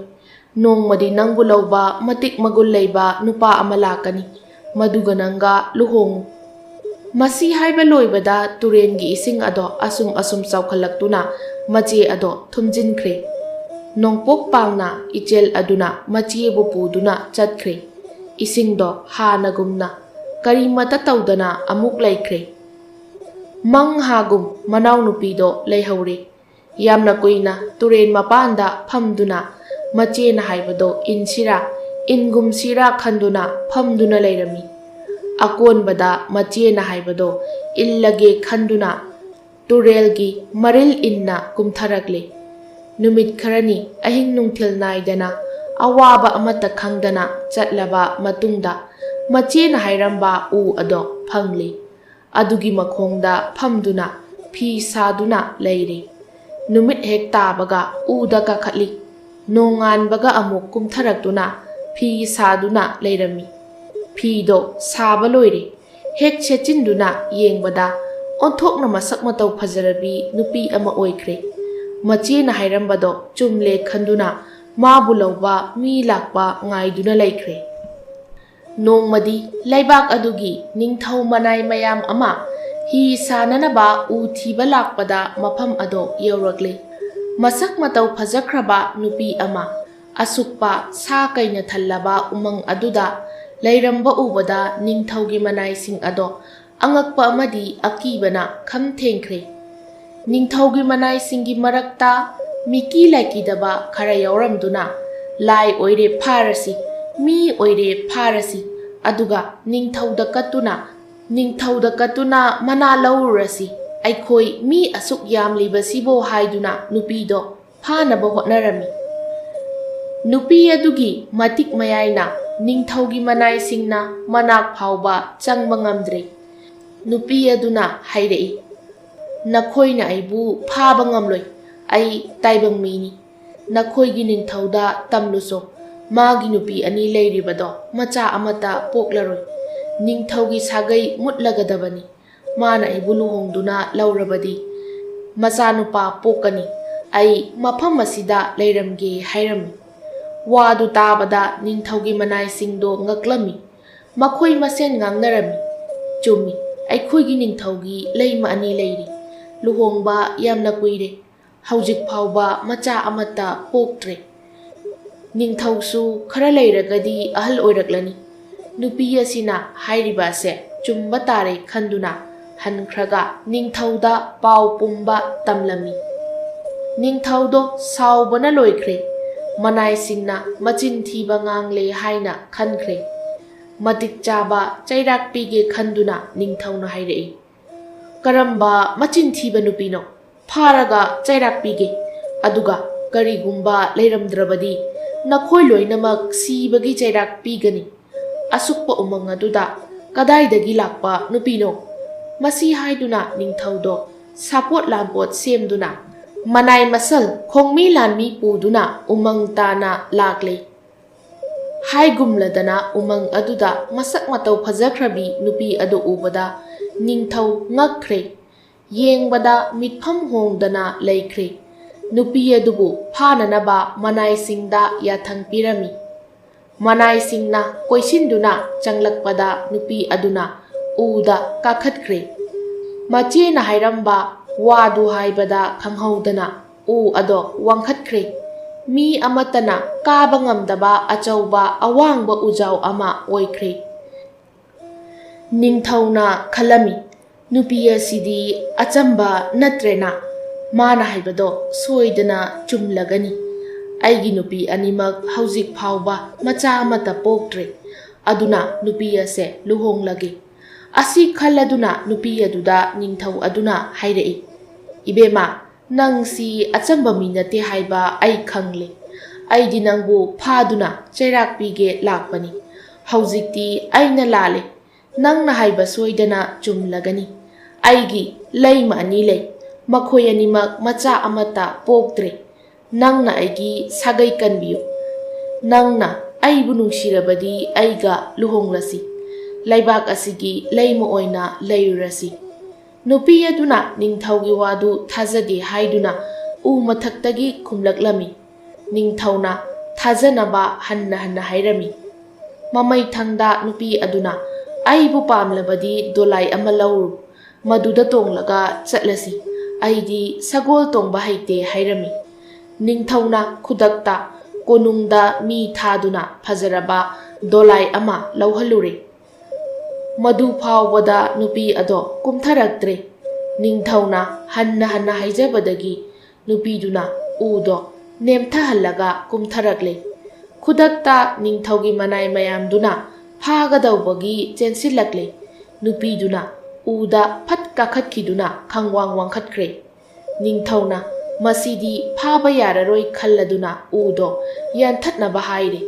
ꯅꯣꯡꯃꯗꯤ ꯅꯪꯕꯨ ꯂꯧꯕ ꯃꯇꯤꯛ ꯃꯒꯨꯟ ꯂꯩꯕ ꯅꯨꯄꯥ ꯑꯃ ꯂꯥꯛꯀꯅꯤ꯫ ꯃꯗꯨꯒ ꯅꯪꯒ ꯂꯨꯍꯣꯡꯉꯨ꯫" ꯃꯁꯤ ꯍꯥꯏꯕ ꯂꯣꯏꯕꯗ ꯇꯨꯔꯦꯟꯒꯤ ꯏꯁꯤꯡ ꯑꯗꯣ ꯑꯁꯨꯝ ꯑꯁꯨꯝ ꯆꯥꯎꯈꯠꯂꯛꯇꯨꯅ ꯃꯆꯦ ꯑꯗꯣ ꯊꯨꯝꯖꯤꯟꯈ꯭ꯔꯦ꯫ ꯅꯣꯡꯄꯣꯛ ꯄꯥꯡꯅ ꯏꯆꯦꯜ ꯑꯗꯨꯅ ꯃꯆꯦꯕꯨ ꯄꯨꯗꯨꯅ ꯆꯠꯈ꯭ꯔꯦ꯫ ꯏꯁꯤꯡꯗꯣ ꯍꯥꯟꯅꯒꯨꯝꯅ ꯀꯔꯤꯃꯇ ꯇꯧꯗꯅ ꯑꯃꯨꯛ ꯂꯩꯈ꯭ꯔꯦ꯫ ꯃꯪ ꯍꯥꯒꯨꯝ ꯃꯅꯥꯎꯅꯨꯄꯤꯗꯣ ꯂꯩꯍꯧꯔꯦ꯫ ꯌꯥꯝꯅ ꯀꯨꯏꯅ ꯇꯨꯔꯦꯟ ꯃꯄꯥꯟꯗ ꯐꯝꯗꯨꯅ ꯃꯆꯦꯅ ꯍꯥꯏꯕꯗꯣ ꯏꯟꯁꯤꯔꯥ, ꯏꯟꯒꯨꯝꯁꯤꯔꯥ ꯈꯟꯗꯨꯅ ꯐꯝꯗꯨꯅ ꯂꯩꯔꯝꯃꯤ꯫ ꯑꯀꯣꯟꯕꯗ ꯃꯆꯦꯅ ꯍꯥꯏꯕꯗꯣ ꯏꯜꯂꯒꯦ ꯈꯟꯗꯨꯅ ꯇꯨꯔꯦꯜꯒꯤ ꯃꯔꯤꯜ ꯏꯟꯅ ꯀꯨꯝꯊꯔꯛꯂꯦ꯫ ꯅꯨꯃꯤꯠ ꯈꯔꯅꯤ ꯑꯍꯤꯡ ꯅꯨꯡꯊꯤꯜ ꯅꯥꯏꯗꯅ ꯑꯋꯥꯕ ꯑꯃꯠꯇ ꯈꯪꯗꯅ ꯆꯠꯂꯕ ꯃꯇꯨꯡꯗ ꯃꯆꯦꯅ ꯍꯥꯏꯔꯝꯕ ꯎ ꯑꯗꯣ ꯐꯪꯂꯦ꯫ ꯑꯗꯨꯒꯤ ꯃꯈꯣꯡꯗ ꯐꯝꯗꯨꯅ ꯐꯤ ꯁꯥꯗꯨꯅ ꯂꯩꯔꯦ꯫ ꯅꯨꯃꯤꯠ ꯍꯦꯛ ꯇꯥꯕꯒ ꯎꯗ ꯀꯥꯈꯠꯂꯤ꯫ ꯅꯣꯡꯉꯥꯟꯕꯒ ꯑꯃꯨꯛ ꯀꯨꯝꯊꯔꯛꯇꯨꯅ ꯐꯤ ꯁꯥꯗꯨꯅ ꯂꯩꯔꯝꯃꯤ꯫ ꯐꯤꯗꯣ ꯁꯥꯕ ꯂꯣꯏꯔꯦ꯫ ꯍꯦꯛ ꯁꯦꯠꯆꯤꯟꯗꯨꯅ ꯌꯦꯡꯕꯗ ꯑꯣꯟꯊꯣꯛꯅ ꯃꯁꯛ ꯃꯇꯧ ꯐꯖꯔꯕꯤ ꯅꯨꯄꯤ ꯑꯃ ꯑꯣꯏꯈ꯭ꯔꯦ꯫ ꯃꯆꯦꯅ ꯍꯥꯏꯔꯝꯕꯗꯣ ꯆꯨꯝꯂꯦ ꯈꯟꯗꯨꯅ ꯃꯥꯕꯨ ꯂꯧꯕ ꯃꯤ ꯂꯥꯛꯄ ꯉꯥꯏꯗꯨꯅ ꯂꯩꯈ꯭ꯔꯦ꯫ ꯅꯣꯡꯃꯗꯤ ꯂꯩꯕꯥꯛ ꯑꯗꯨꯒꯤ ꯅꯤꯡꯊꯧ ꯃꯅꯥꯏ ꯃꯌꯥꯝ ꯑꯃ ꯍꯤ ꯁꯥꯅꯅꯕ ꯎ ꯊꯤꯕ ꯂꯥꯛꯄꯗ ꯃꯐꯝ ꯑꯗꯣ ꯌꯧꯔꯛꯂꯦ꯫ ꯃꯁꯛ ꯃꯇꯧ ꯐꯖꯈ꯭ꯔꯕ ꯅꯨꯄꯤ ꯑꯃ ꯑꯁꯨꯛꯄ ꯁꯥ ꯀꯩꯅ ꯊꯜꯂꯕ ꯎꯃꯪ ꯑꯗꯨꯗ ꯂꯩꯔꯝꯕ ꯎꯕꯗ ꯅꯤꯡꯊꯧꯒꯤ ꯃꯅꯥꯏꯁꯤꯡ ꯑꯗꯣ ꯑꯉꯛꯄ ꯑꯃꯗꯤ ꯑꯀꯤꯕꯅ ꯈꯝ ꯊꯦꯡꯈ꯭ꯔꯦ꯫ ꯅꯤꯡꯊꯧꯒꯤ ꯃꯅꯥꯏꯁꯤꯡꯒꯤ ꯃꯔꯛꯇ ꯃꯤꯀꯤ ꯂꯥꯏꯀꯤꯗꯕ ꯈꯔ ꯌꯥꯎꯔꯝꯗꯨꯅ, "ꯂꯥꯏ ꯑꯣꯏꯔꯦ ꯐꯥꯔꯁꯤ, ꯃꯤ ꯑꯣꯏꯔꯦ ꯐꯥꯔꯁꯤ, ꯑꯗꯨꯒ ꯅꯤꯡꯊꯧꯗ ꯀꯠꯇꯨꯅ, ꯅꯤꯡꯊꯧꯗ ꯀꯠꯇꯨꯅ ꯃꯅꯥ ꯂꯧꯔꯨꯔꯁꯤ, ꯑꯩꯈꯣꯏ ꯃꯤ ꯑꯁꯨꯛ ꯌꯥꯝꯂꯤꯕꯁꯤꯕꯣ" ꯍꯥꯏꯗꯨꯅ ꯅꯨꯄꯤꯗꯣ ꯐꯥꯅꯕ ꯍꯣꯠꯅꯔꯝꯃꯤ꯫ ꯅꯨꯄꯤ ꯑꯗꯨꯒꯤ ꯃꯇꯤꯛ ꯃꯌꯥꯏꯅ ꯅꯤꯡꯊꯧꯒꯤ ꯃꯅꯥꯏꯁꯤꯡꯅ ꯃꯅꯥꯛ ꯐꯥꯎꯕ ꯆꯪꯕ ꯉꯝꯗ꯭ꯔꯦ꯫ ꯅꯨꯄꯤ ꯑꯗꯨꯅ ꯍꯥꯏꯔꯛꯏ, "ꯅꯈꯣꯏꯅ ꯑꯩꯕꯨ ꯐꯥꯕ ꯉꯝꯂꯣꯏ꯫ ꯑꯩ ꯇꯥꯏꯕꯪ ꯃꯤꯅꯤ꯫ ꯅꯈꯣꯏꯒꯤ ꯅꯤꯡꯊꯧꯗ ꯇꯝꯂꯨꯆꯣ꯫ ꯃꯥꯒꯤ ꯅꯨꯄꯤ ꯑꯅꯤ ꯂꯩꯔꯤꯕꯗꯣ ꯃꯆꯥ ꯑꯃꯠꯇ ꯄꯣꯛꯂꯔꯣꯏ꯫ ꯅꯤꯡꯊꯧꯒꯤ ꯁꯥꯒꯩ ꯃꯨꯠꯂꯒꯗꯕꯅꯤ꯫ ꯃꯥꯅ ꯑꯩꯕꯨ ꯂꯨꯍꯣꯡꯗꯨꯅ ꯂꯧꯔꯕꯗꯤ ꯃꯆꯥꯅꯨꯄꯥ ꯄꯣꯛꯀꯅꯤ꯫ ꯑꯩ ꯃꯐꯝ ꯑꯁꯤꯗ ꯂꯩꯔꯝꯒꯦ" ꯍꯥꯏꯔꯝꯃꯤ꯫ ꯋꯥꯗꯨ ꯇꯥꯕꯗ ꯅꯤꯡꯊꯧꯒꯤ ꯃꯅꯥꯏꯁꯤꯡꯗꯣ ꯉꯛꯂꯝꯃꯤ꯫ ꯃꯈꯣꯏ ꯃꯁꯦꯟ ꯉꯥꯡꯅꯔꯝꯃꯤ, "ꯆꯨꯝꯃꯤ, ꯑꯩꯈꯣꯏꯒꯤ ꯅꯤꯡꯊꯧꯒꯤ ꯂꯩꯃ ꯑꯅꯤ ꯂꯩꯔꯤ꯫ ꯂꯨꯍꯣꯡꯕ ꯌꯥꯝꯅ ꯀꯨꯏꯔꯦ꯫ ꯍꯧꯖꯤꯛ ꯐꯥꯎꯕ ꯃꯆꯥ ꯑꯃꯠꯇ ꯄꯣꯛꯇ꯭ꯔꯦ꯫ ꯅꯤꯡꯊꯧꯁꯨ ꯈꯔ ꯂꯩꯔꯒꯗꯤ ꯑꯍꯜ ꯑꯣꯏꯔꯛꯂꯅꯤ"꯫ ꯅꯨꯄꯤ ꯑꯁꯤꯅ ꯍꯥꯏꯔꯤꯕ ꯑꯁꯦ ꯆꯨꯝꯕ ꯇꯥꯔꯦ ꯈꯟꯗꯨꯅ ꯍꯟꯈ꯭ꯔꯒ ꯅꯤꯡꯊꯧꯗ ꯄꯥꯎ ꯄꯨꯝꯕ ꯇꯝꯂꯝꯃꯤ꯫ ꯅꯤꯡꯊꯧꯗꯣ ꯁꯥꯎꯕꯅ ꯂꯣꯏꯈ꯭ꯔꯦ꯫ ꯃꯅꯥꯏꯁꯤꯡꯅ ꯃꯆꯤꯟ ꯊꯤꯕ ꯉꯥꯡꯂꯦ ꯍꯥꯏꯅ ꯈꯟꯈ꯭ꯔꯦ꯫ ꯃꯇꯤꯛ ꯆꯥꯕ ꯆꯩꯔꯥꯛ ꯄꯤꯒꯦ ꯈꯟꯗꯨꯅ ꯅꯤꯡꯊꯧꯅ ꯍꯥꯏꯔꯛꯏ, "ꯀꯔꯝꯕ ꯃꯆꯤꯟ ꯊꯤꯕ ꯅꯨꯄꯤꯅꯣ? ꯐꯥꯔꯒ ꯆꯩꯔꯥꯛ ꯄꯤꯒꯦ꯫ ꯑꯗꯨꯒ ꯀꯔꯤꯒꯨꯝꯕ ꯂꯩꯔꯝꯗ꯭ꯔꯕꯗꯤ ꯅꯈꯣꯏ ꯂꯣꯏꯅꯃꯛ ꯁꯤꯕꯒꯤ ꯆꯩꯔꯥꯛ ꯄꯤꯒꯅꯤ꯫ ꯑꯁꯨꯛꯄ ꯎꯃꯪ ꯑꯗꯨꯗ ꯀꯗꯥꯏꯗꯒꯤ ꯂꯥꯛꯄ ꯅꯨꯄꯤꯅꯣ?" ꯃꯁꯤ ꯍꯥꯏꯗꯨꯅ ꯅꯤꯡꯊꯧꯗꯣ ꯁꯥꯄꯣꯠ ꯂꯥꯟꯄꯣꯠ ꯁꯦꯝꯗꯨꯅ ꯃꯅꯥꯏ ꯃꯁꯜ ꯈꯣꯡꯃꯤ ꯂꯥꯟꯃꯤ ꯄꯨꯗꯨꯅ ꯎꯃꯪ ꯇꯥꯅ ꯂꯥꯛꯂꯦ꯫ ꯍꯥꯏꯒꯨꯝꯂꯗꯅ ꯎꯃꯪ ꯑꯗꯨꯗ ꯃꯁꯛ ꯃꯇꯧ ꯐꯖꯈ꯭ꯔꯕꯤ ꯅꯨꯄꯤ ꯑꯗꯨ ꯎꯕꯗ ꯅꯤꯡꯊꯧ ꯉꯛꯈ꯭ꯔꯦ꯫ ꯌꯦꯡꯕꯗ ꯃꯤꯠꯐꯝ ꯍꯣꯡꯗꯅ ꯂꯩꯈ꯭ꯔꯦ꯫ ꯅꯨꯄꯤ ꯑꯗꯨꯕꯨ ꯐꯥꯅꯅꯕ ꯃꯅꯥꯏꯁꯤꯡꯗ ꯌꯥꯊꯪ ꯄꯤꯔꯝꯃꯤ꯫ ꯃꯅꯥꯏꯁꯤꯡꯅ ꯀꯣꯏꯁꯤꯟꯗꯨꯅ ꯆꯪꯂꯛꯄꯗ ꯅꯨꯄꯤ ꯑꯗꯨꯅ ꯎꯗ ꯀꯥꯈꯠꯈ꯭ꯔꯦ꯫ ꯃꯆꯦꯅ ꯍꯥꯏꯔꯝꯕ ꯋꯥꯗꯨ ꯍꯥꯏꯕꯗ ꯈꯪꯍꯧꯗꯅ ꯎ ꯑꯗꯣ ꯋꯥꯡꯈꯠꯈ꯭ꯔꯦ꯫ ꯃꯤ ꯑꯃꯠꯇꯅ ꯀꯥꯕ ꯉꯝꯗꯕ ꯑꯆꯧꯕ ꯑꯋꯥꯡꯕ ꯎꯖꯥꯎ ꯑꯃ ꯑꯣꯏꯈ꯭ꯔꯦ꯫ ꯅꯤꯡꯊꯧꯅ ꯈꯜꯂꯝꯃꯤ, "ꯅꯨꯄꯤ ꯑꯁꯤꯗꯤ ꯑꯆꯝꯕ ꯅꯠꯇ꯭ꯔꯦꯅ, ꯃꯥꯅ ꯍꯥꯏꯕꯗꯣ ꯁꯣꯏꯗꯅ ꯆꯨꯝꯂꯒꯅꯤ꯫ ꯑꯩꯒꯤ ꯅꯨꯄꯤ ꯑꯅꯤꯃꯛ ꯍꯧꯖꯤꯛ ꯐꯥꯎꯕ ꯃꯆꯥ ꯑꯃꯠꯇ ꯄꯣꯛꯇ꯭ꯔꯦ, ꯑꯗꯨꯅ ꯅꯨꯄꯤ ꯑꯁꯦ ꯂꯨꯍꯣꯡꯂꯒꯦ"꯫ ꯑꯁꯤ ꯈꯜꯂꯗꯨꯅ ꯅꯨꯄꯤ ꯑꯗꯨꯗ ꯅꯤꯡꯊꯧ ꯑꯗꯨꯅ ꯍꯥꯏꯔꯛꯏ, "ꯏꯕꯦꯝꯃ, ꯅꯪꯁꯤ ꯑꯆꯝꯕ ꯃꯤ ꯅꯠꯇꯦ ꯍꯥꯏꯕ ꯑꯩ ꯈꯪꯂꯦ꯫ ꯑꯩꯗꯤ ꯅꯪꯕꯨ ꯐꯥꯗꯨꯅ ꯆꯩꯔꯥꯛ ꯄꯤꯒꯦ ꯂꯥꯛꯄꯅꯤ꯫ ꯍꯧꯖꯤꯛꯇꯤ ꯑꯩꯅ ꯂꯥꯜꯂꯦ꯫ ꯅꯪꯅ ꯍꯥꯏꯕ ꯁꯣꯏꯗꯅ ꯆꯨꯝꯂꯒꯅꯤ꯫ ꯑꯩꯒꯤ ꯂꯩꯃ ꯑꯅꯤ ꯂꯩ꯫ ꯃꯈꯣꯏ ꯑꯅꯤꯃꯛ ꯃꯆꯥ ꯑꯃꯠꯇ ꯄꯣꯛꯇ꯭ꯔꯦ꯫ ꯅꯪꯅ ꯑꯩꯒꯤ ꯁꯥꯒꯩ ꯀꯟꯕꯤꯌꯨ꯫ ꯅꯪꯅ ꯑꯩꯕꯨ ꯅꯨꯡꯁꯤꯔꯕꯗꯤ ꯑꯩꯒ ꯂꯨꯍꯣꯡꯂꯁꯤ꯫ ꯂꯩꯕꯥꯛ ꯑꯁꯤꯒꯤ ꯂꯩꯃ ꯑꯣꯏꯅ ꯂꯩꯔꯨꯔꯁꯤ"꯫ ꯅꯨꯄꯤ ꯑꯗꯨꯅ ꯅꯤꯡꯊꯧꯒꯤ ꯋꯥꯗꯨ ꯊꯥꯖꯗꯦ ꯍꯥꯏꯗꯨꯅ ꯎ ꯃꯊꯛꯇꯒꯤ ꯈꯨꯝꯂꯛꯂꯝꯃꯤ꯫ ꯅꯤꯡꯊꯧꯅ ꯊꯥꯖꯅꯕ ꯍꯟꯅ ꯍꯟꯅ ꯍꯥꯏꯔꯝꯃꯤ꯫ ꯃꯃꯩꯊꯪꯗ ꯅꯨꯄꯤ ꯑꯗꯨꯅ, "ꯑꯩꯕꯨ ꯄꯥꯝꯂꯕꯗꯤ ꯗꯣꯂꯥꯏ ꯑꯃ ꯂꯧꯔꯨ, ꯃꯗꯨꯗ ꯇꯣꯡꯂꯒ ꯆꯠꯂꯁꯤ꯫ ꯑꯩꯗꯤ ꯁꯒꯣꯜ ꯇꯣꯡꯕ ꯍꯩꯇꯦ" ꯍꯥꯏꯔꯝꯃꯤ꯫ ꯅꯤꯡꯊꯧꯅ ꯈꯨꯗꯛꯇ ꯀꯣꯅꯨꯡꯗ ꯃꯤ ꯊꯥꯗꯨꯅ ꯐꯖꯔꯕ ꯗꯣꯂꯥꯏ ꯑꯃ ꯂꯧꯍꯜꯂꯨꯔꯦ꯫ ꯃꯗꯨ ꯐꯥꯎꯕꯗ ꯅꯨꯄꯤ ꯑꯗꯣ ꯀꯨꯝꯊꯔꯛꯇ꯭ꯔꯦ꯫ ꯅꯤꯡꯊꯧꯅ ꯍꯟꯅ ꯍꯟꯅ ꯍꯥꯏꯖꯕꯗꯒꯤ ꯅꯨꯄꯤꯗꯨꯅ ꯎꯗꯣ ꯅꯦꯝꯊꯍꯜꯂꯒ ꯀꯨꯝꯊꯔꯛꯂꯦ꯫ ꯈꯨꯗꯛꯇ ꯅꯤꯡꯊꯧꯒꯤ ꯃꯅꯥꯏ ꯃꯌꯥꯝꯗꯨꯅ ꯐꯥꯒꯗꯧꯕꯒꯤ ꯆꯦꯟꯁꯤꯜꯂꯛꯂꯦ꯫ ꯅꯨꯄꯤꯗꯨꯅ ꯎꯗ ꯐꯠ ꯀꯥꯈꯠꯈꯤꯗꯨꯅ ꯈꯪꯋꯥꯡ ꯋꯥꯡꯈꯠꯈ꯭ꯔꯦ꯫ ꯅꯤꯡꯊꯧꯅ, "ꯃꯁꯤꯗꯤ ꯐꯥꯕ ꯌꯥꯔꯔꯣꯏ" ꯈꯜꯂꯗꯨꯅ ꯎꯗꯣ ꯌꯥꯟꯊꯠꯅꯕ ꯍꯥꯏꯔꯦ꯫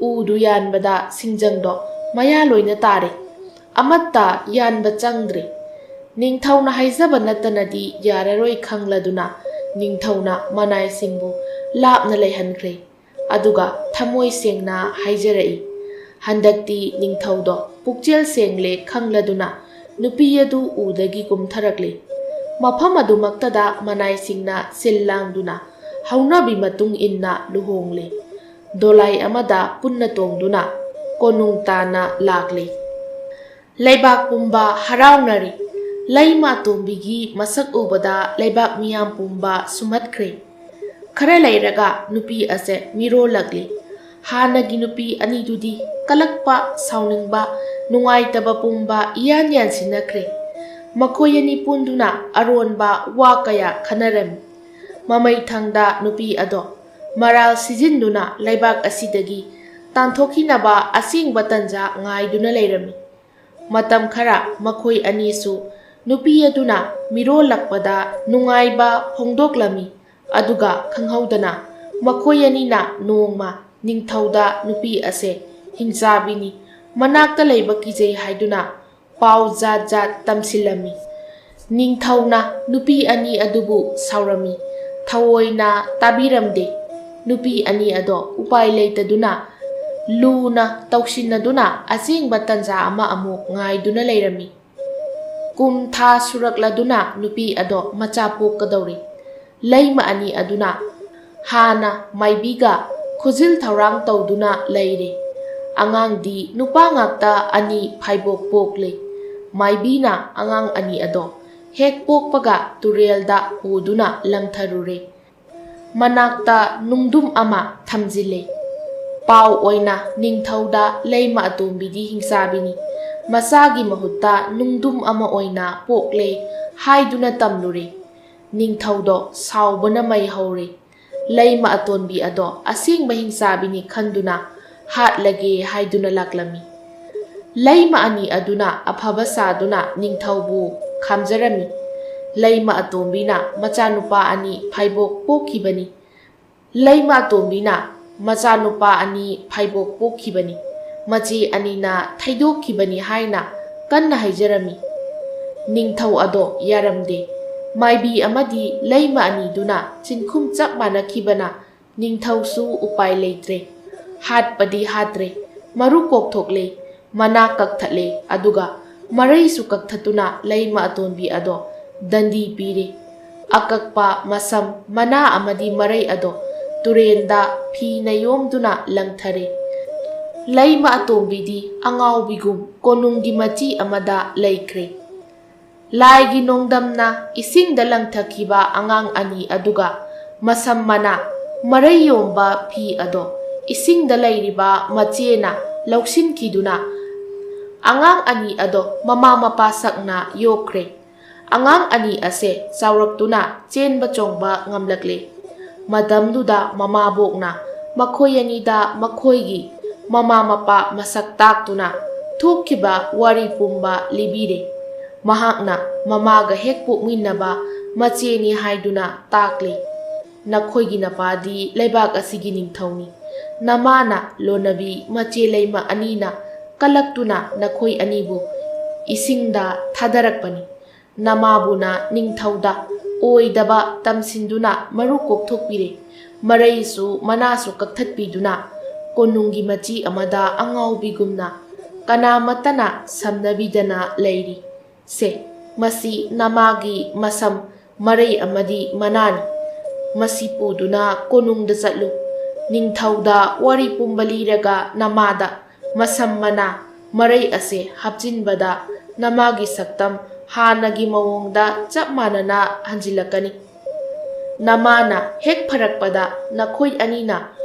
ꯎꯗꯨ ꯌꯥꯟꯕꯗ ꯁꯤꯡꯖꯪꯗꯣ ꯃꯌꯥ ꯂꯣꯏꯅ ꯇꯥꯔꯦ꯫ ꯑꯃꯠꯇ ꯌꯥꯟꯕ ꯆꯪꯗ꯭ꯔꯦ꯫ ꯅꯤꯡꯊꯧꯅ ꯍꯥꯏꯖꯕ ꯅꯠꯇꯅꯗꯤ ꯌꯥꯔꯔꯣꯏ ꯈꯪꯂꯗꯨꯅ ꯅꯤꯡꯊꯧꯅ ꯃꯅꯥꯏꯁꯤꯡꯕꯨ ꯂꯥꯞꯅ ꯂꯩꯍꯟꯈ꯭ꯔꯦ꯫ ꯑꯗꯨꯒ ꯊꯃꯣꯏ ꯁꯦꯡꯅ ꯍꯥꯏꯖꯔꯛꯏ, ꯍꯟꯗꯛꯇꯤ ꯅꯤꯡꯊꯧꯗꯣ ꯄꯨꯛꯆꯦꯜ ꯁꯦꯡꯂꯦ ꯈꯪꯂꯗꯨꯅ ꯅꯨꯄꯤ ꯑꯗꯨ ꯎꯗꯒꯤ ꯀꯨꯝꯊꯔꯛꯂꯦ꯫ ꯃꯐꯝ ꯑꯗꯨꯃꯛꯇꯗ ꯃꯅꯥꯏꯁꯤꯡꯅ ꯁꯤꯜ ꯂꯥꯡꯗꯨꯅ ꯍꯧꯅꯕꯤ ꯃꯇꯨꯡ ꯏꯟꯅ ꯂꯨꯍꯣꯡꯂꯦ꯫ ꯗꯣꯂꯥꯏ ꯑꯃꯗ ꯄꯨꯟꯅ ꯇꯣꯡꯗꯨꯅ ꯀꯣꯅꯨꯡ ꯇꯥꯟꯅ ꯂꯥꯛꯂꯦ꯫ ꯂꯩꯕꯥꯛ ꯄꯨꯝꯕ ꯍꯔꯥꯎꯅꯔꯦ꯫ ꯂꯩꯃ ꯑꯇꯣꯝꯕꯤꯒꯤ ꯃꯁꯛ ꯎꯕꯗ ꯂꯩꯕꯥꯛ ꯃꯤꯌꯥꯝ ꯄꯨꯝꯕ ꯁꯨꯝꯍꯠꯈ꯭ꯔꯦ꯫ ꯈꯔ ꯂꯩꯔꯒ ꯅꯨꯄꯤ ꯑꯁꯦ ꯃꯤꯔꯣꯜꯂꯛꯂꯤ꯫ ꯍꯥꯟꯅꯒꯤ ꯅꯨꯄꯤ ꯑꯅꯤꯗꯨꯗꯤ ꯀꯂꯛꯄ, ꯁꯥꯎꯅꯤꯡꯕ, ꯅꯨꯡꯉꯥꯏꯇꯕ ꯄꯨꯝꯕ ꯏꯌꯥꯟ ꯌꯥꯟꯁꯤꯟꯅꯈ꯭ꯔꯦ꯫ ꯃꯈꯣꯏ ꯑꯅꯤ ꯄꯨꯟꯗꯨꯅ ꯑꯔꯣꯟꯕ ꯋꯥ ꯀꯌꯥ ꯈꯟꯅꯔꯝꯃꯤ꯫ ꯃꯃꯩꯊꯪꯗ ꯅꯨꯄꯤ ꯑꯗꯣ ꯃꯔꯥꯜ ꯁꯤꯖꯤꯟꯗꯨꯅ ꯂꯩꯕꯥꯛ ꯑꯁꯤꯗꯒꯤ ꯇꯥꯟꯊꯣꯛꯈꯤꯅꯕ ꯑꯁꯦꯡꯕ ꯇꯟꯖꯥ ꯉꯥꯏꯗꯨꯅ ꯂꯩꯔꯝꯃꯤ꯫ ꯃꯇꯝ ꯈꯔ ꯃꯈꯣꯏ ꯑꯅꯤꯁꯨ ꯅꯨꯄꯤ ꯑꯗꯨꯅ ꯃꯤꯔꯣꯜꯂꯛꯄꯗ ꯅꯨꯡꯉꯥꯏꯕ ꯐꯣꯡꯗꯣꯛꯂꯝꯃꯤ꯫ ꯑꯗꯨꯒ ꯈꯪꯍꯧꯗꯅ ꯃꯈꯣꯏ ꯑꯅꯤꯅ ꯅꯣꯡꯃ ꯅꯤꯡꯊꯧꯗ ꯅꯨꯄꯤ ꯑꯁꯦ ꯍꯤꯡꯆꯥꯕꯤꯅꯤ, ꯃꯅꯥꯛꯇ ꯂꯩꯕ ꯀꯤꯖꯩ ꯍꯥꯏꯗꯨꯅ ꯄꯥꯎ ꯖꯥꯠ ꯖꯥꯠ ꯇꯝꯁꯤꯜꯂꯝꯃꯤ꯫ ꯅꯤꯡꯊꯧꯅ ꯅꯨꯄꯤ ꯑꯅꯤ ꯑꯗꯨꯕꯨ ꯁꯥꯎꯔꯝꯃꯤ, ꯊꯑꯣꯏꯅ ꯇꯥꯕꯤꯔꯝꯗꯦ꯫ ꯅꯨꯄꯤ ꯑꯅꯤ ꯑꯗꯣ ꯎꯄꯥꯏ ꯂꯩꯇꯗꯨꯅ ꯂꯨꯅ ꯇꯧꯁꯤꯟꯅꯗꯨꯅ ꯑꯁꯦꯡꯕ ꯇꯟꯖꯥ ꯑꯃ ꯑꯃꯨꯛ ꯉꯥꯏꯗꯨꯅ ꯂꯩꯔꯝꯃꯤ꯫ ꯀꯨꯝ ꯊꯥ ꯁꯨꯔꯛꯂꯗꯨꯅ ꯅꯨꯄꯤ ꯑꯗꯣ ꯃꯆꯥ ꯄꯣꯛꯀꯗꯧꯔꯤ꯫ ꯂꯩꯃ ꯑꯅꯤ ꯑꯗꯨꯅ ꯍꯥꯟꯅ ꯃꯥꯏꯕꯤꯒ ꯈꯨꯖꯤꯜ ꯊꯧꯔꯥꯡ ꯇꯧꯗꯨꯅ ꯂꯩꯔꯦ꯫ ꯑꯉꯥꯡꯗꯤ ꯅꯨꯄꯥ ꯉꯥꯛꯇ ꯑꯅꯤ ꯐꯥꯏꯕꯣꯛ ꯄꯣꯛꯂꯦ꯫ ꯃꯥꯏꯕꯤꯅ ꯑꯉꯥꯡ ꯑꯅꯤ ꯑꯗꯣ ꯍꯦꯛ ꯄꯣꯛꯄꯒ ꯇꯨꯔꯦꯜꯗ ꯄꯨꯗꯨꯅ ꯂꯪꯊꯔꯨꯔꯦ꯫ ꯃꯅꯥꯛꯇ ꯅꯨꯡꯗꯨꯝ ꯑꯃ ꯊꯝꯖꯤꯜꯂꯦ꯫ ꯄꯥꯎ ꯑꯣꯏꯅ ꯅꯤꯡꯊꯧꯗ ꯂꯩꯃ ꯑꯇꯣꯝꯕꯤꯗꯤ ꯍꯤꯡꯆꯥꯕꯤꯅꯤ, ꯃꯆꯥꯒꯤ ꯃꯍꯨꯠꯇ ꯅꯨꯡꯗꯨꯝ ꯑꯃ ꯑꯣꯏꯅ ꯄꯣꯛꯂꯦ ꯍꯥꯏꯗꯨꯅ ꯇꯝꯂꯨꯔꯦ꯫ ꯅꯤꯡꯊꯧꯗꯣ ꯁꯥꯎꯕꯅ ꯃꯩ ꯍꯧꯔꯦ꯫ ꯂꯩꯃ ꯑꯇꯣꯟꯕꯤ ꯑꯗꯣ ꯑꯁꯦꯡꯕ ꯍꯤꯡꯆꯥꯕꯤꯅꯤ ꯈꯟꯗꯨꯅ ꯍꯥꯠꯂꯒꯦ ꯍꯥꯏꯗꯨꯅ ꯂꯥꯛꯂꯝꯃꯤ꯫ ꯂꯩꯃ ꯑꯅꯤ ꯑꯗꯨꯅ ꯑꯐꯕ ꯁꯥꯗꯨꯅ ꯅꯤꯡꯊꯧꯕꯨ ꯈꯥꯝꯖꯔꯝꯃꯤ꯫ ꯂꯩꯃ ꯑꯇꯣꯝꯕꯤꯅ ꯃꯆꯥꯅꯨꯄꯥ ꯑꯅꯤ ꯐꯥꯏꯕꯣꯛ ꯄꯣꯛꯈꯤꯕꯅꯤ꯫ ꯂꯩꯃ ꯑꯇꯣꯝꯕꯤꯅ ꯃꯆꯥꯅꯨꯄꯥ ꯑꯅꯤ ꯐꯥꯏꯕꯣꯛ ꯄꯣꯛꯈꯤꯕꯅꯤ꯫ ꯃꯆꯦ ꯑꯅꯤꯅ ꯊꯩꯗꯣꯛꯈꯤꯕꯅꯤ ꯍꯥꯏꯅ ꯀꯟꯅ ꯍꯥꯏꯖꯔꯝꯃꯤ꯫ ꯅꯤꯡꯊꯧ ꯑꯗꯣ ꯌꯥꯔꯝꯗꯦ꯫ ꯃꯥꯏꯕꯤ ꯑꯃꯗꯤ ꯂꯩꯃ ꯑꯅꯤꯗꯨꯅ ꯆꯤꯟꯈꯨꯝ ꯆꯞ ꯃꯥꯟꯅꯈꯤꯕꯅ ꯅꯤꯡꯊꯧꯁꯨ ꯎꯄꯥꯏ ꯂꯩꯇ꯭ꯔꯦ꯫ ꯍꯥꯠꯄꯗꯤ ꯍꯥꯠꯇ꯭ꯔꯦ, ꯃꯔꯨ ꯀꯣꯛꯊꯣꯛꯂꯦ, ꯃꯅꯥ ꯀꯛꯊꯠꯂꯦ, ꯑꯗꯨꯒ ꯃꯔꯩꯁꯨ ꯀꯛꯊꯠꯇꯨꯅ ꯂꯩꯃ ꯑꯇꯣꯟꯕꯤ ꯑꯗꯣ ꯗꯟꯗꯤ ꯄꯤꯔꯦ꯫ ꯑꯀꯛꯄ ꯃꯁꯝ, ꯃꯅꯥ ꯑꯃꯗꯤ ꯃꯔꯩ ꯑꯗꯣ ꯇꯨꯔꯦꯟꯗ ꯐꯤꯅ ꯌꯣꯝꯗꯨꯅ ꯂꯪꯊꯔꯦ꯫ ꯂꯩꯃ ꯑꯇꯣꯝꯕꯤꯗꯤ ꯑꯉꯥꯎꯕꯤꯒꯨꯝ ꯀꯣꯅꯨꯡꯒꯤ ꯃꯆꯤ ꯑꯃꯗ ꯂꯩꯈ꯭ꯔꯦ꯫ ꯂꯥꯏꯒꯤ ꯅꯣꯡꯗꯝꯅ ꯏꯁꯤꯡꯗ ꯂꯪꯊꯈꯤꯕ ꯑꯉꯥꯡ ꯑꯅꯤ ꯑꯗꯨꯒ ꯃꯁꯝ ꯃꯅꯥ ꯃꯔꯩ ꯌꯣꯝꯕ ꯐꯤ ꯑꯗꯣ ꯏꯁꯤꯡꯗ ꯂꯩꯔꯤꯕ ꯃꯆꯦꯅ ꯂꯧꯁꯤꯟꯈꯤꯗꯨꯅ ꯑꯉꯥꯡ ꯑꯅꯤ ꯑꯗꯣ ꯃꯃꯥ ꯃꯄꯥ ꯁꯛꯅ ꯌꯣꯛꯈ꯭ꯔꯦ꯫ ꯑꯉꯥꯡ ꯑꯅꯤ ꯑꯁꯦ ꯆꯥꯎꯔꯛꯇꯨꯅ ꯆꯦꯟꯕ ꯆꯣꯡꯕ ꯉꯝꯂꯛꯂꯦ꯫ ꯃꯇꯝꯗꯨꯗ ꯃꯃꯥꯕꯣꯛꯅ ꯃꯈꯣꯏ ꯑꯅꯤꯗ ꯃꯈꯣꯏꯒꯤ ꯃꯃꯥ ꯃꯄꯥ ꯃꯁꯛ ꯇꯥꯛꯇꯨꯅ ꯊꯣꯛꯈꯤꯕ ꯋꯥꯔꯤ ꯄꯨꯝꯕ ꯂꯤꯕꯤꯔꯦ꯫ ꯃꯍꯥꯛꯅ ꯃꯃꯥꯒ ꯍꯦꯛ ꯄꯣꯛꯃꯤꯟꯅꯕ ꯃꯆꯦꯅꯤ ꯍꯥꯏꯗꯨꯅ ꯇꯥꯛꯂꯤ꯫ "ꯅꯈꯣꯏꯒꯤ ꯅꯄꯥꯗꯤ ꯂꯩꯕꯥꯛ ꯑꯁꯤꯒꯤ ꯅꯤꯡꯊꯧꯅꯤ꯫ ꯅꯃꯥꯅ ꯂꯣꯟꯅꯕꯤ ꯃꯆꯦ ꯂꯩꯃ ꯑꯅꯤꯅ ꯀꯜꯂꯛꯇꯨꯅ ꯅꯈꯣꯏ ꯑꯅꯤꯕꯨ ꯏꯁꯤꯡꯗ ꯊꯥꯗꯔꯛꯄꯅꯤ꯫ ꯅꯃꯥꯕꯨꯅ ꯅꯤꯡꯊꯧꯗ ꯑꯣꯏꯗꯕ ꯇꯝꯁꯤꯟꯗꯨꯅ ꯃꯔꯨ ꯀꯣꯛꯊꯣꯛꯄꯤꯔꯦ꯫ ꯃꯔꯩꯁꯨ ꯃꯅꯥꯁꯨ ꯀꯛꯊꯠꯄꯤꯗꯨꯅ ꯀꯣꯅꯨꯡꯒꯤ ꯃꯆꯤ ꯑꯃꯗ ꯑꯉꯥꯎꯕꯤꯒꯨꯝꯅ ꯀꯅꯥꯃꯠꯇꯅ ꯁꯝꯅꯕꯤꯗꯅ ꯂꯩꯔꯤ꯫ ꯁꯦ, ꯃꯁꯤ ꯅꯃꯥꯒꯤ ꯃꯁꯝ, ꯃꯔꯩ ꯑꯃꯗꯤ ꯃꯅꯥꯅꯤ꯫ ꯃꯁꯤ ꯄꯨꯗꯨꯅ ꯀꯣꯅꯨꯡꯗ ꯆꯠꯂꯨ꯫ ꯅꯤꯡꯊꯧꯗ ꯋꯥꯔꯤ ꯄꯨꯝꯕ ꯂꯤꯔꯒ ꯅꯃꯥꯗ ꯃꯁꯝ ꯃꯅꯥ ꯃꯔꯩ ꯑꯁꯦ ꯍꯥꯞꯆꯤꯟꯕꯗ ꯅꯃꯥꯒꯤ ꯁꯛꯇꯝ ꯍꯥꯟꯅꯒꯤ ꯃꯑꯣꯡꯗ ꯆꯞ ꯃꯥꯟꯅꯅ ꯍꯟꯖꯤꯜꯂꯛꯀꯅꯤ꯫ ꯅꯃꯥꯅ ꯍꯦꯛ ꯐꯔꯛꯄꯗ ꯅꯈꯣꯏ ꯑꯅꯤꯅ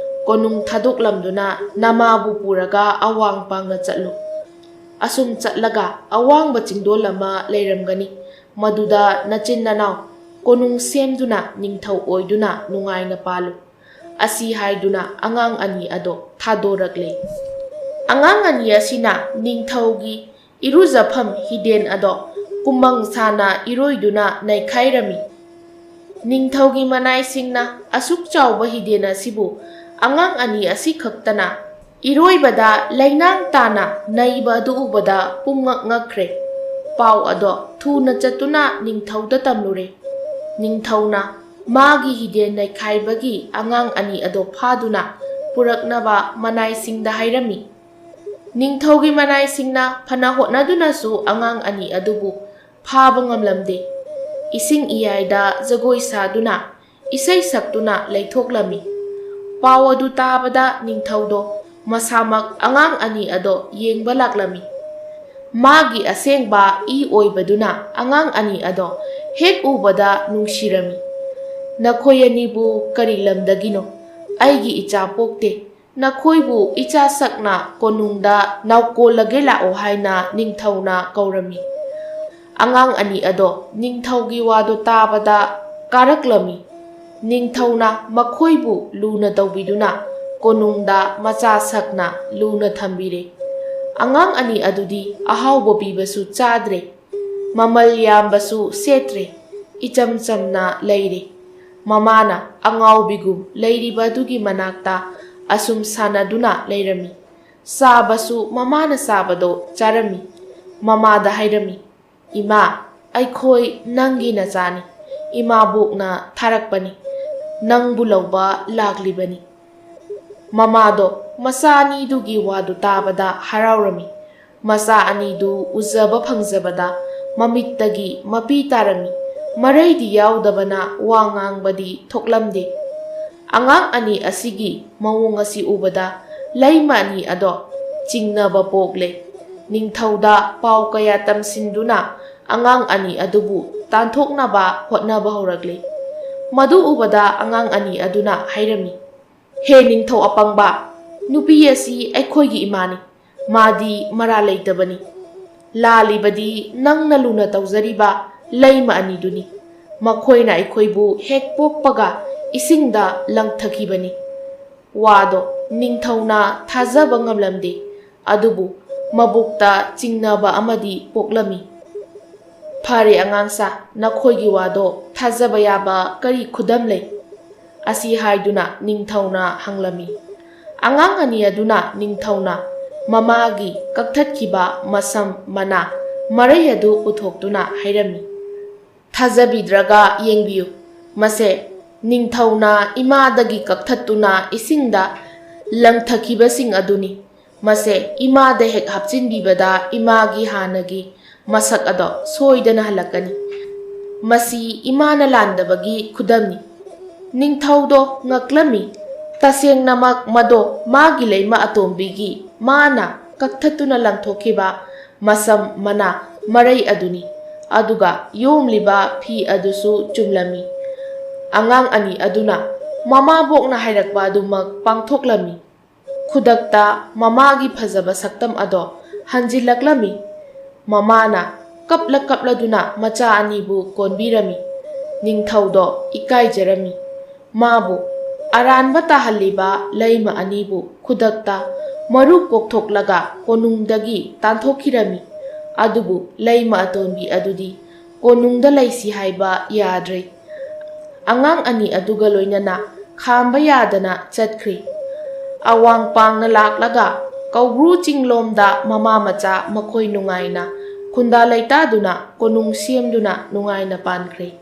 ꯀꯣꯅꯨꯡ ꯊꯥꯗꯣꯛꯂꯝꯗꯨꯅ ꯅꯃꯥꯕꯨ ꯄꯨꯔꯒ ꯑꯋꯥꯡ ꯄꯥꯡꯅ ꯆꯠꯂꯨ꯫ ꯑꯁꯨꯝ ꯆꯠꯂꯒ ꯑꯋꯥꯡꯕ ꯆꯤꯡꯗꯣꯜ ꯑꯃ ꯂꯩꯔꯝꯒꯅꯤ꯫ ꯃꯗꯨꯗ ꯅꯆꯤꯟ ꯅꯅꯥꯎ ꯀꯣꯅꯨꯡ ꯁꯦꯝꯗꯨꯅ ꯅꯤꯡꯊꯧ ꯑꯣꯏꯗꯨꯅ ꯅꯨꯡꯉꯥꯏꯅ ꯄꯥꯜꯂꯨ꯫ ꯑꯁꯤ ꯍꯥꯏꯗꯨꯅ ꯑꯉꯥꯡ ꯑꯅꯤ ꯑꯗꯣ ꯊꯥꯗꯣꯔꯛꯂꯦ꯫ ꯑꯉꯥꯡ ꯑꯅꯤ ꯑꯁꯤꯅ ꯅꯤꯡꯊꯧꯒꯤ ꯏꯔꯨꯖꯐꯝ ꯍꯤꯗꯦꯟ ꯑꯗꯣ ꯀꯨꯃꯪ ꯁꯥꯅ ꯏꯔꯣꯏꯗꯨꯅ ꯅꯩꯈꯥꯏꯔꯝꯃꯤ꯫ ꯅꯤꯡꯊꯧꯒꯤ ꯃꯅꯥꯏꯁꯤꯡꯅ ꯑꯁꯨꯛ ꯆꯥꯎꯕ ꯍꯤꯗꯦꯟ ꯑꯁꯤꯕꯨ ꯑꯉꯥꯡ ꯑꯅꯤ ꯑꯁꯤꯈꯛꯇꯅ ꯏꯔꯣꯏꯕꯗ ꯂꯩꯅꯥꯡ ꯇꯥꯅ ꯅꯩꯕ ꯑꯗꯨ ꯎꯕꯗ ꯄꯨꯝꯉꯛ ꯉꯛꯈ꯭ꯔꯦ꯫ ꯄꯥꯎ ꯑꯗꯣ ꯊꯨꯅ ꯆꯠꯇꯨꯅ ꯅꯤꯡꯊꯧꯗ ꯇꯝꯂꯨꯔꯦ꯫ ꯅꯤꯡꯊꯧꯅ ꯃꯥꯒꯤ ꯍꯤꯗꯦꯟ ꯅꯩꯈꯥꯏꯕꯒꯤ ꯑꯉꯥꯡ ꯑꯅꯤ ꯑꯗꯣ ꯐꯥꯗꯨꯅ ꯄꯨꯔꯛꯅꯕ ꯃꯅꯥꯏꯁꯤꯡꯗ ꯍꯥꯏꯔꯝꯃꯤ꯫ ꯅꯤꯡꯊꯧꯒꯤ ꯃꯅꯥꯏꯁꯤꯡꯅ ꯐꯅ ꯍꯣꯠꯅꯗꯨꯅꯁꯨ ꯑꯉꯥꯡ ꯑꯅꯤ ꯑꯗꯨꯕꯨ ꯐꯥꯕ ꯉꯝꯂꯝꯗꯦ꯫ ꯏꯁꯤꯡ ꯏꯌꯥꯏꯗ ꯖꯒꯣꯏ ꯁꯥꯗꯨꯅ, ꯏꯁꯩ ꯁꯛꯇꯨꯅ ꯂꯩꯊꯣꯛꯂꯝꯃꯤ꯫ ꯄꯥꯎ ꯑꯗꯨ ꯇꯥꯕꯗ ꯅꯤꯡꯊꯧꯗꯣ ꯃꯁꯥꯃꯛ ꯑꯉꯥꯡ ꯑꯅꯤ ꯑꯗꯣ ꯌꯦꯡꯕ ꯂꯥꯛꯂꯝꯃꯤ꯫ ꯃꯥꯒꯤ ꯑꯁꯦꯡꯕ ꯏ ꯑꯣꯏꯕꯗꯨꯅ ꯑꯉꯥꯡ ꯑꯅꯤ ꯑꯗꯣ ꯍꯦꯛ ꯎꯕꯗ ꯅꯨꯡꯁꯤꯔꯝꯃꯤ꯫ "ꯅꯈꯣꯏ ꯑꯅꯤꯕꯨ ꯀꯔꯤ ꯂꯝꯗꯒꯤꯅꯣ? ꯑꯩꯒꯤ ꯏꯆꯥ ꯄꯣꯛꯇꯦ꯫ ꯅꯈꯣꯏꯕꯨ ꯏꯆꯥ ꯁꯛꯅ ꯀꯣꯅꯨꯡꯗ ꯅꯥꯎꯀꯣꯜꯂꯒꯦ ꯂꯥꯛꯑꯣ" ꯍꯥꯏꯅ ꯅꯤꯡꯊꯧꯅ ꯀꯧꯔꯝꯃꯤ꯫ ꯑꯉꯥꯡ ꯑꯅꯤ ꯑꯗꯣ ꯅꯤꯡꯊꯧꯒꯤ ꯋꯥꯗꯣ ꯇꯥꯕꯗ ꯀꯥꯔꯛꯂꯝꯃꯤ꯫ ꯅꯤꯡꯊꯧꯅ ꯃꯈꯣꯏꯕꯨ ꯂꯨꯅ ꯇꯧꯕꯤꯗꯨꯅ ꯀꯣꯅꯨꯡꯗ ꯃꯆꯥ ꯁꯛꯅ ꯂꯨꯅ ꯊꯝꯕꯤꯔꯦ꯫ ꯑꯉꯥꯡ ꯑꯅꯤ ꯑꯗꯨꯗꯤ ꯑꯍꯥꯎꯕ ꯄꯤꯕꯁꯨ ꯆꯥꯗ꯭ꯔꯦ, ꯃꯃꯜ ꯌꯥꯝꯕꯁꯨ ꯁꯦꯠꯇ꯭ꯔꯦ, ꯏꯆꯝ ꯆꯝꯅ ꯂꯩꯔꯦ꯫ ꯃꯃꯥꯅ ꯑꯉꯥꯎꯕꯤꯒꯨꯝ ꯂꯩꯔꯤꯕ ꯑꯗꯨꯒꯤ ꯃꯅꯥꯛꯇ ꯑꯁꯨꯝ ꯁꯥꯟꯅꯗꯨꯅ ꯂꯩꯔꯝꯃꯤ꯫ ꯆꯥꯕꯁꯨ ꯃꯃꯥꯅ ꯆꯥꯕꯗꯣ ꯆꯥꯔꯝꯃꯤ꯫ ꯃꯃꯥꯗ ꯍꯥꯏꯔꯝꯃꯤ, "ꯏꯃꯥ, ꯑꯩꯈꯣꯏ ꯅꯪꯒꯤ ꯅꯆꯥꯅꯤ꯫ ꯏꯃꯥꯕꯣꯛꯅ ꯊꯥꯔꯛꯄꯅꯤ꯫ ꯅꯪꯕꯨ ꯂꯧꯕ ꯂꯥꯛꯂꯤꯕꯅꯤ"꯫ ꯃꯃꯥꯗꯣ ꯃꯆꯥ ꯑꯅꯤꯗꯨꯒꯤ ꯋꯥꯗꯨ ꯇꯥꯕꯗ ꯍꯔꯥꯎꯔꯝꯃꯤ꯫ ꯃꯆꯥ ꯑꯅꯤꯗꯨ ꯎꯖꯕ ꯐꯪꯖꯕꯗ ꯃꯃꯤꯠꯇꯒꯤ ꯃꯄꯤ ꯇꯥꯔꯝꯃꯤ꯫ ꯃꯔꯩꯗꯤ ꯌꯥꯎꯗꯕꯅ ꯋꯥ ꯉꯥꯡꯕꯗꯤ ꯊꯣꯛꯂꯝꯗꯦ꯫ ꯑꯉꯥꯡ ꯑꯅꯤ ꯑꯁꯤꯒꯤ ꯃꯑꯣꯡ ꯑꯁꯤ ꯎꯕꯗ ꯂꯩꯃ ꯑꯅꯤ ꯑꯗꯣ ꯆꯤꯡꯅꯕ ꯄꯣꯛꯂꯦ꯫ ꯅꯤꯡꯊꯧꯗ ꯄꯥꯎ ꯀꯌꯥ ꯇꯝꯁꯤꯟꯗꯨꯅ ꯑꯉꯥꯡ ꯑꯅꯤ ꯑꯗꯨꯕꯨ ꯇꯥꯟꯊꯣꯛꯅꯕ ꯍꯣꯠꯅꯕ ꯍꯧꯔꯛꯂꯦ꯫ ꯃꯗꯨ ꯎꯕꯗ ꯑꯉꯥꯡ ꯑꯅꯤ ꯑꯗꯨꯅ ꯍꯥꯏꯔꯝꯃꯤ, "ꯍꯦ ꯅꯤꯡꯊꯧ ꯑꯄꯪꯕ, ꯅꯨꯄꯤ ꯑꯁꯤ ꯑꯩꯈꯣꯏꯒꯤ ꯏꯃꯥꯅꯤ꯫ ꯃꯥꯗꯤ ꯃꯔꯥ ꯂꯩꯇꯕꯅꯤ꯫ ꯂꯥꯜꯂꯤꯕꯗꯤ ꯅꯪꯅ ꯂꯨꯅ ꯇꯧꯖꯔꯤꯕ ꯂꯩꯃ ꯑꯅꯤꯗꯨꯅꯤ꯫ ꯃꯈꯣꯏꯅ ꯑꯩꯈꯣꯏꯕꯨ ꯍꯦꯛ ꯄꯣꯛꯄꯒ ꯏꯁꯤꯡꯗ ꯂꯪꯊꯈꯤꯕꯅꯤ"꯫ ꯋꯥꯗꯣ ꯅꯤꯡꯊꯧꯅ ꯊꯥꯖꯕ ꯉꯝꯂꯝꯗꯦ, ꯑꯗꯨꯕꯨ ꯃꯕꯨꯛꯇ ꯆꯤꯡꯅꯕ ꯑꯃꯗꯤ ꯄꯣꯛꯂꯝꯃꯤ꯫ "ꯐꯔꯦ ꯑꯉꯥꯡꯁꯥ, ꯅꯈꯣꯏꯒꯤ ꯋꯥꯗꯣ ꯊꯥꯖꯕ ꯌꯥꯕ ꯀꯔꯤ ꯈꯨꯗꯝ ꯂꯩ?" ꯑꯁꯤ ꯍꯥꯏꯗꯨꯅ ꯅꯤꯡꯊꯧꯅ ꯍꯪꯂꯝꯃꯤ꯫ ꯑꯉꯥꯡ ꯑꯅꯤ ꯑꯗꯨꯅ ꯅꯤꯡꯊꯧꯅ ꯃꯃꯥꯒꯤ ꯀꯛꯊꯠꯈꯤꯕ ꯃꯁꯝ ꯃꯅꯥ ꯃꯔꯩ ꯑꯗꯨ ꯄꯨꯊꯣꯛꯇꯨꯅ ꯍꯥꯏꯔꯝꯃꯤ, "ꯊꯥꯖꯕꯤꯗ꯭ꯔꯒ ꯌꯦꯡꯕꯤꯌꯨ꯫ ꯃꯁꯦ ꯅꯤꯡꯊꯧꯅ ꯏꯃꯥꯗꯒꯤ ꯀꯛꯊꯠꯇꯨꯅ ꯏꯁꯤꯡꯗ ꯂꯪꯊꯈꯤꯕꯁꯤꯡ ꯑꯗꯨꯅꯤ꯫ ꯃꯁꯦ ꯏꯃꯥꯗ ꯍꯦꯛ ꯍꯥꯞꯆꯤꯟꯕꯤꯕꯗ ꯏꯃꯥꯒꯤ ꯍꯥꯟꯅꯒꯤ ꯃꯁꯛ ꯑꯗꯣ ꯁꯣꯏꯗꯅ ꯍꯜꯂꯛꯀꯅꯤ"꯫ ꯃꯁꯤ ꯏꯃꯥꯅ ꯂꯥꯟꯗꯕꯒꯤ ꯈꯨꯗꯝꯅꯤ꯫ ꯅꯤꯡꯊꯧꯗꯣ ꯉꯛꯂꯝꯃꯤ꯫ ꯇꯁꯦꯡꯅꯃꯛ ꯃꯗꯣ ꯃꯥꯒꯤ ꯂꯩꯃ ꯑꯇꯣꯝꯕꯤꯒꯤ ꯃꯥꯅ ꯀꯛꯊꯠꯇꯨꯅ ꯂꯪꯊꯣꯛꯈꯤꯕ ꯃꯁꯝ ꯃꯅꯥ ꯃꯔꯩ ꯑꯗꯨꯅꯤ꯫ ꯑꯗꯨꯒ ꯌꯣꯝꯂꯤꯕ ꯐꯤ ꯑꯗꯨꯁꯨ ꯆꯨꯝꯂꯝꯃꯤ꯫ ꯑꯉꯥꯡ ꯑꯅꯤ ꯑꯗꯨꯅ ꯃꯃꯥꯕꯣꯛꯅ ꯍꯥꯏꯔꯛꯄ ꯑꯗꯨꯃꯛ ꯄꯥꯡꯊꯣꯛꯂꯝꯃꯤ꯫ ꯈꯨꯗꯛꯇ ꯃꯃꯥꯒꯤ ꯐꯖꯕ ꯁꯛꯇꯝ ꯑꯗꯣ ꯍꯟꯖꯤꯜꯂꯛꯂꯝꯃꯤ꯫ ꯃꯃꯥꯅ ꯀꯞꯂ ꯀꯞꯂꯗꯨꯅ ꯃꯆꯥ ꯑꯅꯤꯕꯨ ꯀꯣꯟꯕꯤꯔꯝꯃꯤ꯫ ꯅꯤꯡꯊꯧꯗꯣ ꯏꯀꯥꯏꯖꯔꯝꯃꯤ꯫ ꯃꯥꯕꯨ ꯑꯔꯥꯟꯕ ꯇꯥꯍꯜꯂꯤꯕ ꯂꯩꯃ ꯑꯅꯤꯕꯨ ꯈꯨꯗꯛꯇ ꯃꯔꯨ ꯀꯣꯛꯊꯣꯛꯂꯒ ꯀꯣꯅꯨꯡꯗꯒꯤ ꯇꯥꯟꯊꯣꯛꯈꯤꯔꯝꯃꯤ꯫ ꯑꯗꯨꯕꯨ ꯂꯩꯃ ꯑꯇꯣꯟꯕꯤ ꯑꯗꯨꯗꯤ ꯀꯣꯅꯨꯡꯗ ꯂꯩꯁꯤ ꯍꯥꯏꯕ ꯌꯥꯗ꯭ꯔꯦ꯫ ꯑꯉꯥꯡ ꯑꯅꯤ ꯑꯗꯨꯒ ꯂꯣꯏꯅꯅ ꯈꯥꯝꯕ ꯌꯥꯗꯅ ꯆꯠꯈ꯭ꯔꯤ꯫ ꯑꯋꯥꯡ ꯄꯥꯡꯅ ꯂꯥꯛꯂꯒ ꯀꯧꯕ꯭ꯔꯨ ꯆꯤꯡꯂꯣꯝꯗ ꯃꯃꯥ ꯃꯆꯥ ꯃꯈꯣꯏ ꯅꯨꯡꯉꯥꯏꯅ ꯈꯨꯟꯗꯥ ꯂꯩꯇꯥꯗꯨꯅ ꯀꯣꯅꯨꯡ ꯁꯦꯝꯗꯨꯅ ꯅꯨꯡꯉꯥꯏꯅ ꯄꯥꯟꯈ꯭ꯔꯦ꯫